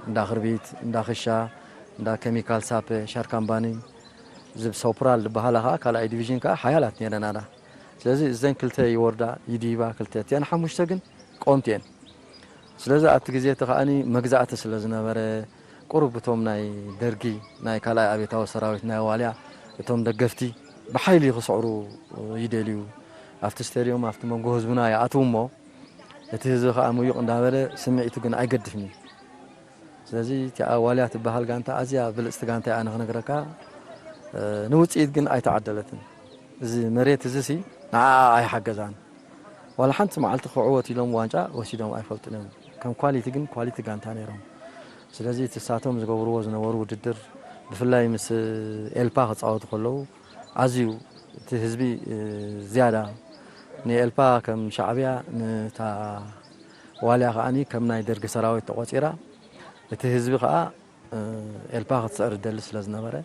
እንዳ ክርቢት፣ እንዳ ክሻ፣ እንዳ ኬሚካል ሳፐ፣ ሻርካምባኒ፣ ዝብ ሶፕራል ዝበሃላ ከኣ ካልኣይ ዲቪዥን ከኣ ሓያላት ነይረናና። ስለዚ እዘን ክልተ ይወርዳ፣ ይድይባ ክልተ፣ እቲኣን ሓሙሽተ ግን ቀወምቲ እየን። ስለዚ ኣብቲ ግዜ እቲ ከኣኒ መግዛእቲ ስለ ዝነበረ፣ ቁሩብ እቶም ናይ ደርጊ፣ ናይ ካልኣይ ኣብዮታዊ ሰራዊት፣ ናይ ዋልያ፣ እቶም ደገፍቲ ብሓይሊ ክስዕሩ ይደልዩ። ኣብቲ ስቴድዮም፣ ኣብቲ መንጎ ህዝብና ይኣትዉ እሞ፣ እቲ ህዝቢ ከኣ ምዩቕ እንዳበለ ስምዒቱ ግን ኣይገድፍን እዩ። ስለዚ እቲኣ ዋልያ ትበሃል ጋንታ ኣዝያ ብልጽቲ ጋንታ እያ፣ ኣነ ክነግረካ፣ እ፣ ንውጽኢት ግን ኣይተዓደለትን። እዚ መሬት እዚሲ ንዓኣ ኣይሓገዛን። ዋላ ሓንቲ መዓልቲ ክዕወት ኢሎም ዋንጫ ወሲዶም ኣይፈልጡን እዮም። ከም ኳሊቲ ግን ኳሊቲ ጋንታ ነይሮም። ስለዚ እቲ እሳቶም ዝገብርዎ ዝነበሩ ውድድር፣ ብፍላይ ምስ ኤልፓ ክጻወቱ ከለዉ፣ ኣዝዩ እቲ ህዝቢ፣ እ፣ ዝያዳ ንኤልፓ ከም ሻዕብያ፣ ንታ ዋልያ ከኣኒ ከም ናይ ደርጊ ሰራዊት ተቖጺራ፣ እቲ ህዝቢ ከኣ፣ እ፣ ኤልፓ ክትስዕር ዝደሊ ስለ ዝነበረ፣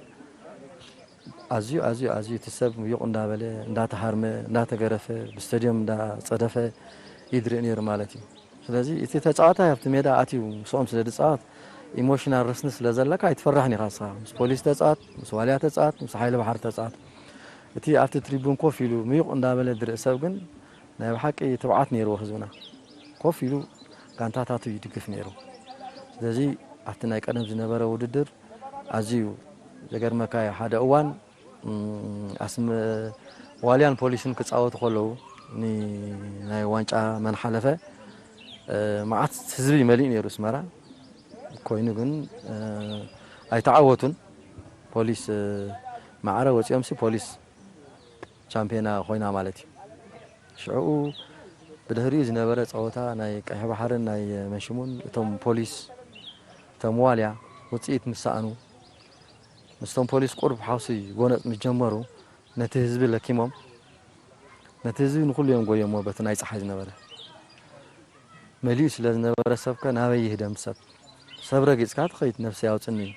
ኣዝዩ፣ ኣዝዩ፣ ኣዝዩ እቲ ሰብ ምዩቕ እንዳበለ፣ እንዳተሃርመ፣ እንዳተገረፈ፣ ብስቴድዮም እንዳጸደፈ ይድርኢ ነይሩ ማለት እዩ። ስለዚ እቲ ተጻዋታይ ኣብቲ ሜዳ ኣትዩ ምስኦም ስለ ዝጻወት፣ ኢሞሽናል ረስኒ ስለ ዘለካ ኣይትፈርሕን ኢኻ ንስኻ። ምስ ፖሊስ ተጻወት፣ ምስ ዋልያ ተጻወት፣ ምስ ሓይሊ ባሕሪ ተጻወት። እቲ ኣብቲ ትሪቡን ኮፍ ኢሉ ምዩቕ እንዳበለ ዝርኢ ሰብ ግን ናይ ብሓቂ ትብዓት ነይርዎ ህዝብና። ኮፍ ኢሉ ጋንታታቱ ይድግፍ ነይሩ። ስለዚ ኣብቲ ናይ ቀደም ዝነበረ ውድድር ኣዝዩ ዘገርመካ እዩ። ሓደ እዋን፣ እም፣ ኣስመ-፣ ዋልያን ፖሊስን ክጻወቱ ከለዉ ኒ-፣ ናይ ዋንጫ መን ሓለፈ፣ እ፣ መዓት ህዝቢ መሊእ ነይሩ ኣስመራ። ኮይኑ ግን፣ እ፣ ኣይተዓወቱን። ፖሊስ፣ እ፣ ማዕረ ወጺኦምሲ ፖሊስ ቻምፒዮና ኮይና ማለት እዩ። ሽዕኡ ብድሕሪኡ ዝነበረ ጸወታ ናይ ቀይሕ ባሕርን ናይ መንሽሙን እቶም ፖሊስ፣ እቶም ዋልያ ውጽኢት ምስ ሰኣኑ፣ ምስቶም ፖሊስ ቁሩብ ሓውሲ ጎነጽ ምስ ጀመሩ፣ ነቲ ህዝቢ ለኪሞም፣ ነቲ ህዝቢ ንኹሉ እዮም ጎየሞ በቲ ናይ ጸሓይ ዝነበረ። መሊኡ ስለ ዝነበረ ሰብከ ናበይ ይህደም ሰብ? ሰብ ረጊጽካ ትኸይድ ነፍሰይ ኣውጽኒ እዩ።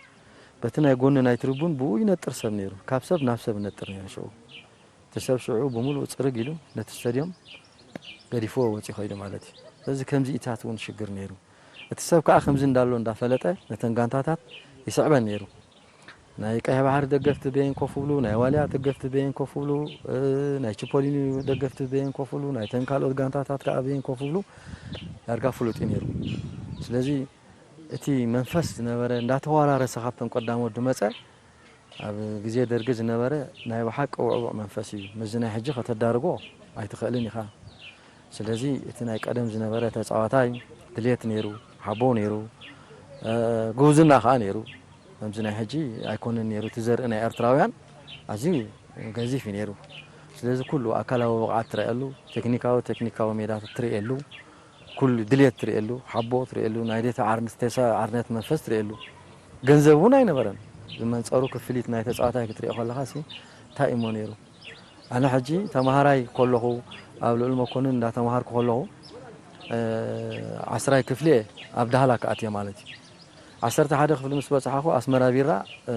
በቲ ናይ ጎኒ ናይ ትሪቡን ብኡ ይነጥር ሰብ ነይሩ። ካብ ሰብ ናብ ሰብ ይነጥር ነይሩ ሽዑ። እቲ ሰብ ሽዑ ብምሉኡ ጽርግ ኢሉ ነቲ ስቴድዮም ገዲፍዎ ወጺኡ ኸይዱ ማለት እዩ። ስለዚ ከምዚኢታት እውን ሽግር ነይሩ። እቲ ሰብ ከኣ ከምዚ እንዳሎ እንዳፈለጠ ነተን ጋንታታት ይስዕበን ነይሩ። ናይ ቀይሕ ባሕሪ ደገፍቲ በየን ኮፍ ብሉ፣ ናይ ዋልያ ደገፍቲ በየን ኮፍ ብሉ፣ እ፣ ናይ ቺፖሊኒ ደገፍቲ በየን ኮፍ ብሉ፣ ናይተን ካልኦት ጋንታታት ከኣ በየን ኮፍ ብሉ ዳርጋ ፍሉጥ እዩ ነይሩ። ስለዚ እቲ መንፈስ ዝነበረ እንዳተዋራረሰ ካብቶም ቀዳሞት ዝመጸ ኣብ ግዜ ደርጊ ዝነበረ ናይ ብሓቂ ውዕቡዕ መንፈስ እዩ። ምስዚ ናይ ሕጂ ከተዳርጎ ኣይትኽእልን ኢኻ። ስለዚ እቲ ናይ ቀደም ዝነበረ ተጻዋታይ ድሌት ነይሩ፣ ሓቦ ነይሩ፣ እ፣ ጉብዝና ከኣ ነይሩ። ከምዚ ናይ ሕጂ ኣይኮነን ነይሩ። እቲ ዘርኢ ናይ ኤርትራውያን ኣዝዩ ገዚፍ እዩ ነይሩ። ስለዚ ኩሉ ኣካላዊ ብቕዓት ትርእየሉ፣ ቴክኒካዊ፣ ቴክኒካዊ ሜዳታት ትርእየሉ፣ ኩሉ ድሌት ትርእየሉ፣ ሓቦ ትርእየሉ፣ ናይ ዴታ ዓርነት፣ ቴሳ ዓርነት መንፈስ ትርእየሉ። ገንዘብ እውን ኣይነበረን። ዝመንጸሩ ክፍሊት ናይ ተጻዋታይ ክትርእዮ ከለኻሲ እንታይ እሞ ነይሩ? ኣነ ሕጂ ተማሃራይ ከለኹ፣ ኣብ ልዑል መኮንን እንዳተማሃርኩ ከለኹ፣ እ፣ ዓስራይ ክፍሊ እየ ኣብ ዳህላክ ኣትየ ማለት እዩ። ዓሰርተ ሓደ ክፍሊ ምስ በጻሕኹ ኣስመራ ቢራ፣ እ፣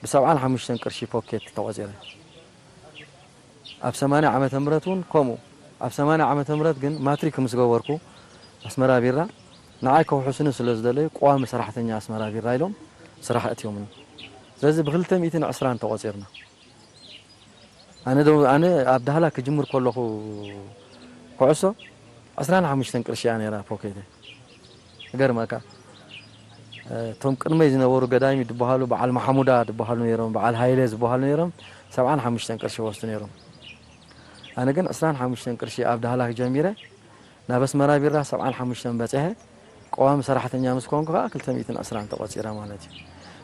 ብሰብዓን ሓሙሽተን ቅርሺ ፖኬት ተቖጺረ። ኣብ ሰማንያ ዓመተ ምህረት እውን ከምኡ። ኣብ ሰማንያ ዓመተ ምህረት ግን ማትሪክ ምስ ገበርኩ ኣስመራ ቢራ ንዓይ ከውሕሱኒ ስለ ዝደለዩ ቀዋሚ ሰራሕተኛ ኣስመራ ቢራ ኢሎም ስራሕ ኣእትዮምኒ። ስለዚ ብክልተ ሚእትን ዕስራን ተቖጺርና። ኣነ ዶ-፣ ኣነ ኣብ ዳህላክ ክጅምር ከለኹ ኩዕሶ ዕስራን ሓሙሽተን ቅርሺ እያ ነይራ ፖኬተይ። ይገርመካ። እ፣ እቶም ቅድመይ ዝነበሩ ገዳይም ዝበሃሉ በዓል ማሕሙዳ ዝበሃሉ ነይሮም፣ በዓል ሃይለ ዝበሃሉ ነይሮም፣ ሰብዓን ሓሙሽተን ቅርሺ ወስዱ ነይሮም። ኣነ ግን ዕስራን ሓሙሽተን ቅርሺ ኣብ ዳህላክ ጀሚረ፣ ናብ ኣስመራ ቢራ ሰብዓን ሓሙሽተን በጺሐ፣ ቀዋሚ ሰራሕተኛ ምስ ኮንኩ ከኣ ክልተ ሚእትን ዕስራን ተቖጺረ ማለት እዩ።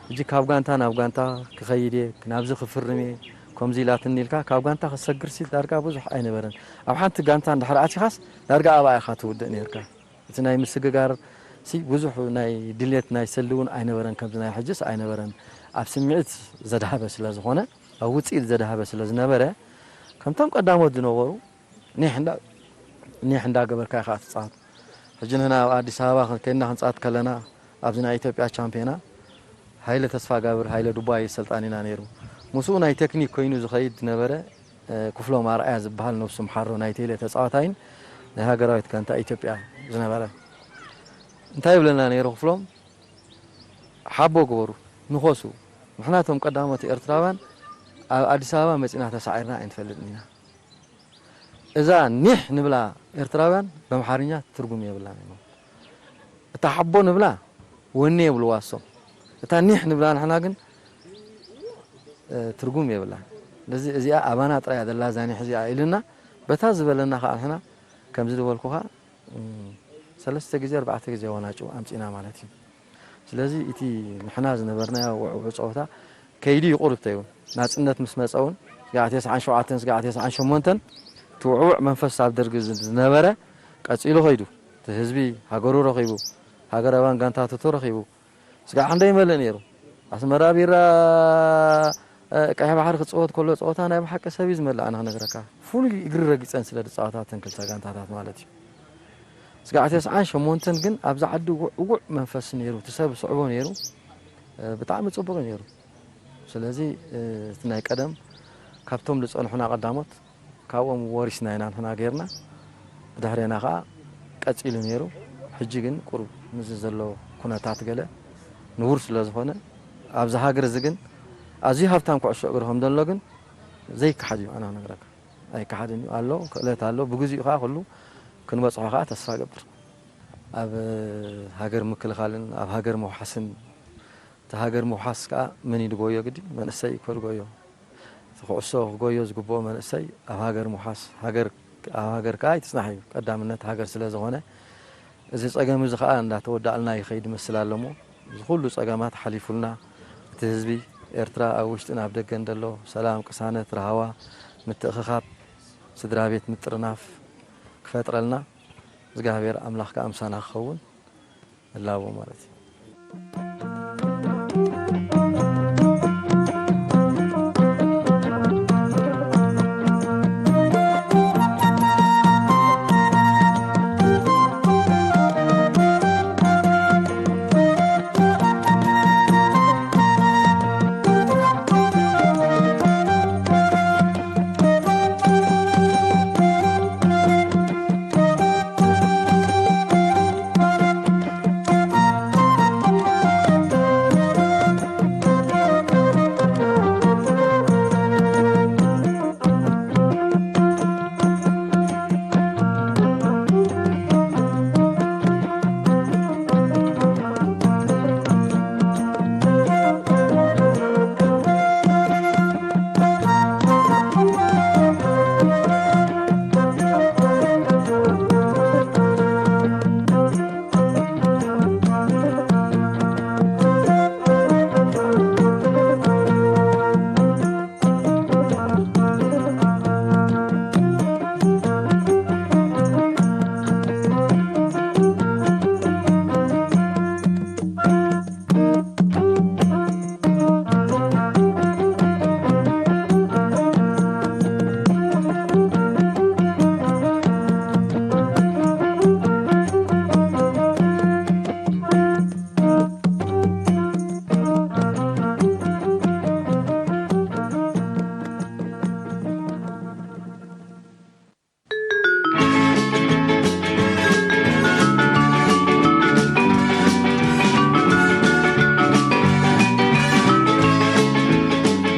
ሕጂ ካብ ጋንታ ናብ ጋንታ ክኸይድ እየ፣ ናብዚ ክፍርም እየ፣ ከምዚ ኢላትኒ ኢልካ ካብ ጋንታ ክሰግር ሲል ዳርጋ ብዙሕ ኣይነበረን። ኣብ ሓንቲ ጋንታ እንድሕር ኣቲኻስ ዳርጋ ኣብኣ ኢኻ ትውድእ ነይርካ። እቲ ናይ ምስግጋር ሲ ብዙሕ ናይ ድሌት ናይ ሰሊ እውን ኣይነበረን፣ ከምዚ ናይ ሕጅስ ኣይነበረን። ኣብ ስምዒት ዘድሃበ ስለ ዝኾነ፣ ኣብ ውጽኢት ዘድሃበ ስለ ዝነበረ፣ ከምቶም ቀዳሞት ዝነበሩ ኒሕ እንዳ-፣ ኒሕ እንዳገበርካ ኢኻ ትጻወት። ሕጂ ንሕና ኣብ ኣዲስ ኣበባ ከይድና ክንጻወት ከለና፣ ኣብዚ ናይ ኢትዮጵያ ቻምፒዮና ሃይለ ተስፋጋብር፣ ሃይለ ዱባይ ሰልጣኒና ነይሩ። ምስኡ ናይ ቴክኒክ ኮይኑ ዝኸይድ ዝነበረ፣ እ፣ ክፍሎም ኣርኣያ ዝበሃል ነብሱ ምሓሮ ናይ ቴሌ ተጻዋታይን ናይ ሃገራዊት ጋንታ ኢትዮጵያ ዝነበረ። እንታይ ይብለና ነይሩ ክፍሎም? ሓቦ ግበሩ፣ ንኸሱ። ንሕና እቶም ቀዳሞት ኤርትራውያን ኣብ ኣዲስ ኣበባ መጺና ተሳዒርና ኣይንፈልጥን ኢና። እዛ ኒሕ ንብላ ኤርትራውያን በምሓርኛ ትርጉም የብላን እዩ። እታ ሓቦ ንብላ ወኔ የብልዋ እሶም። እታ ኒሕ ንብላ ንሕና ግን፣ እ፣ ትርጉም የብላን። ስለዚ እዚኣ ኣባና ጥራይ እያ ዘላ እዛ ኒሕ እዚኣ ኢልና በታ ዝበለና ከዓ ንሕና ከምዚ ዝበልኩኻ፣ እም፣ ሰለስተ ግዜ ኣርባዕተ ግዜ ዋናጭው ኣምጺና ማለት እዩ። ስለዚ እቲ ንሕና ዝነበርናዮ ውዕውዕ ጸወታ ከይዱ ይቑርብ ተይውን ናጽነት ምስ መጸ እውን ስጋዕ ተስዓን ሸውዓተን ስጋዕ ተስዓን ሸሞንተን እቲ ውዕውዕ መንፈስ ኣብ ደርጊ ዝ-፣ ዝነበረ ቀጺሉ ከይዱ። እቲ ህዝቢ ሃገሩ ረኺቡ፣ ሃገራውያን ጋንታትቱ ረኺቡ። ስጋዕ ክንደይ ይመልእ ነይሩ። ኣስመራ ቢራ፣ እ፣ ቀይሕ ባሕሪ ክጽወት ከሎ ጸወታ ናይ ብሓቂ ሰብ እዩ ዝመልእ፣ ኣነ ክነግረካ። ፍሉይ እግሪ ረጊጸን ስለ ዝጻወታ እተን ክልተ ጋንታታት ማለት እዩ። ስጋዕ ተስዓን ሸሞንተን ግን ኣብዛ ዓዲ ውዕውዕ መንፈስ ነይሩ፣ እቲ ሰብ ዝስዕቦ ነይሩ። እ፣ ብጣዕሚ ጽቡቕ ነይሩ። ስለዚ፣ እ፣ እቲ ናይ ቀደም ካብቶም ዝጸንሑና ቀዳሞት ካብኦም ወሪስና ኢና ንሕና ጌርና። ብድሕሬና ኸዓ ቀጺሉ ነይሩ። ሕጂ ግን ቁሩብ ምስዚ ዘሎ ኩነታት ገለ ንቡር ስለ ዝኾነ፣ ኣብዚ ሃገር እዚ ግን ኣዝዩ ሃብታም ኩዕሶ እግሪ ከም ዘሎ ግን ዘይከሓድ እዩ። ኣነ ክነግረካ ኣይከሓድን እዩ። ኣሎ፣ ክእለት ኣሎ። ብግዚኡ ኸዓ ኩሉ ክንበጽሖ ኸዓ ተስፋ እገብር። ኣብ ሃገር ምክልኻልን ኣብ ሃገር ምውሓስን፣ እቲ ሃገር ምውሓስ ከኣ መን እዩ ዝጎዮ? ግዲ መንእሰይ እዩ እኮ ዝጎዮ። እቲ ኩዕሶ ክጎዮ ዝግብኦ መንእሰይ ኣብ ሃገር ምውሓስ፣ ሃገር፣ ኣብ ሃገር ከኣ ኣይትጽናሕ እዩ። ቀዳምነት ሃገር ስለ ዝኾነ፣ እዚ ጸገም እዚ ከኣ እንዳተወዳእልና ይኸይድ ይመስል ኣሎ እሞ፣ እዚ ኩሉ ጸገማት ሓሊፉልና፣ እቲ ህዝቢ ኤርትራ ኣብ ውሽጥን ኣብ ደገን ዘሎ ሰላም፣ ቅሳነት፣ ራህዋ፣ ምትእኽኻብ፣ ስድራ ቤት ምጥርናፍ ክፈጥረልና፣ እግዚኣብሔር ኣምላኽ ከኣ ምሳና ክኸውን እላቦ ማለት እዩ።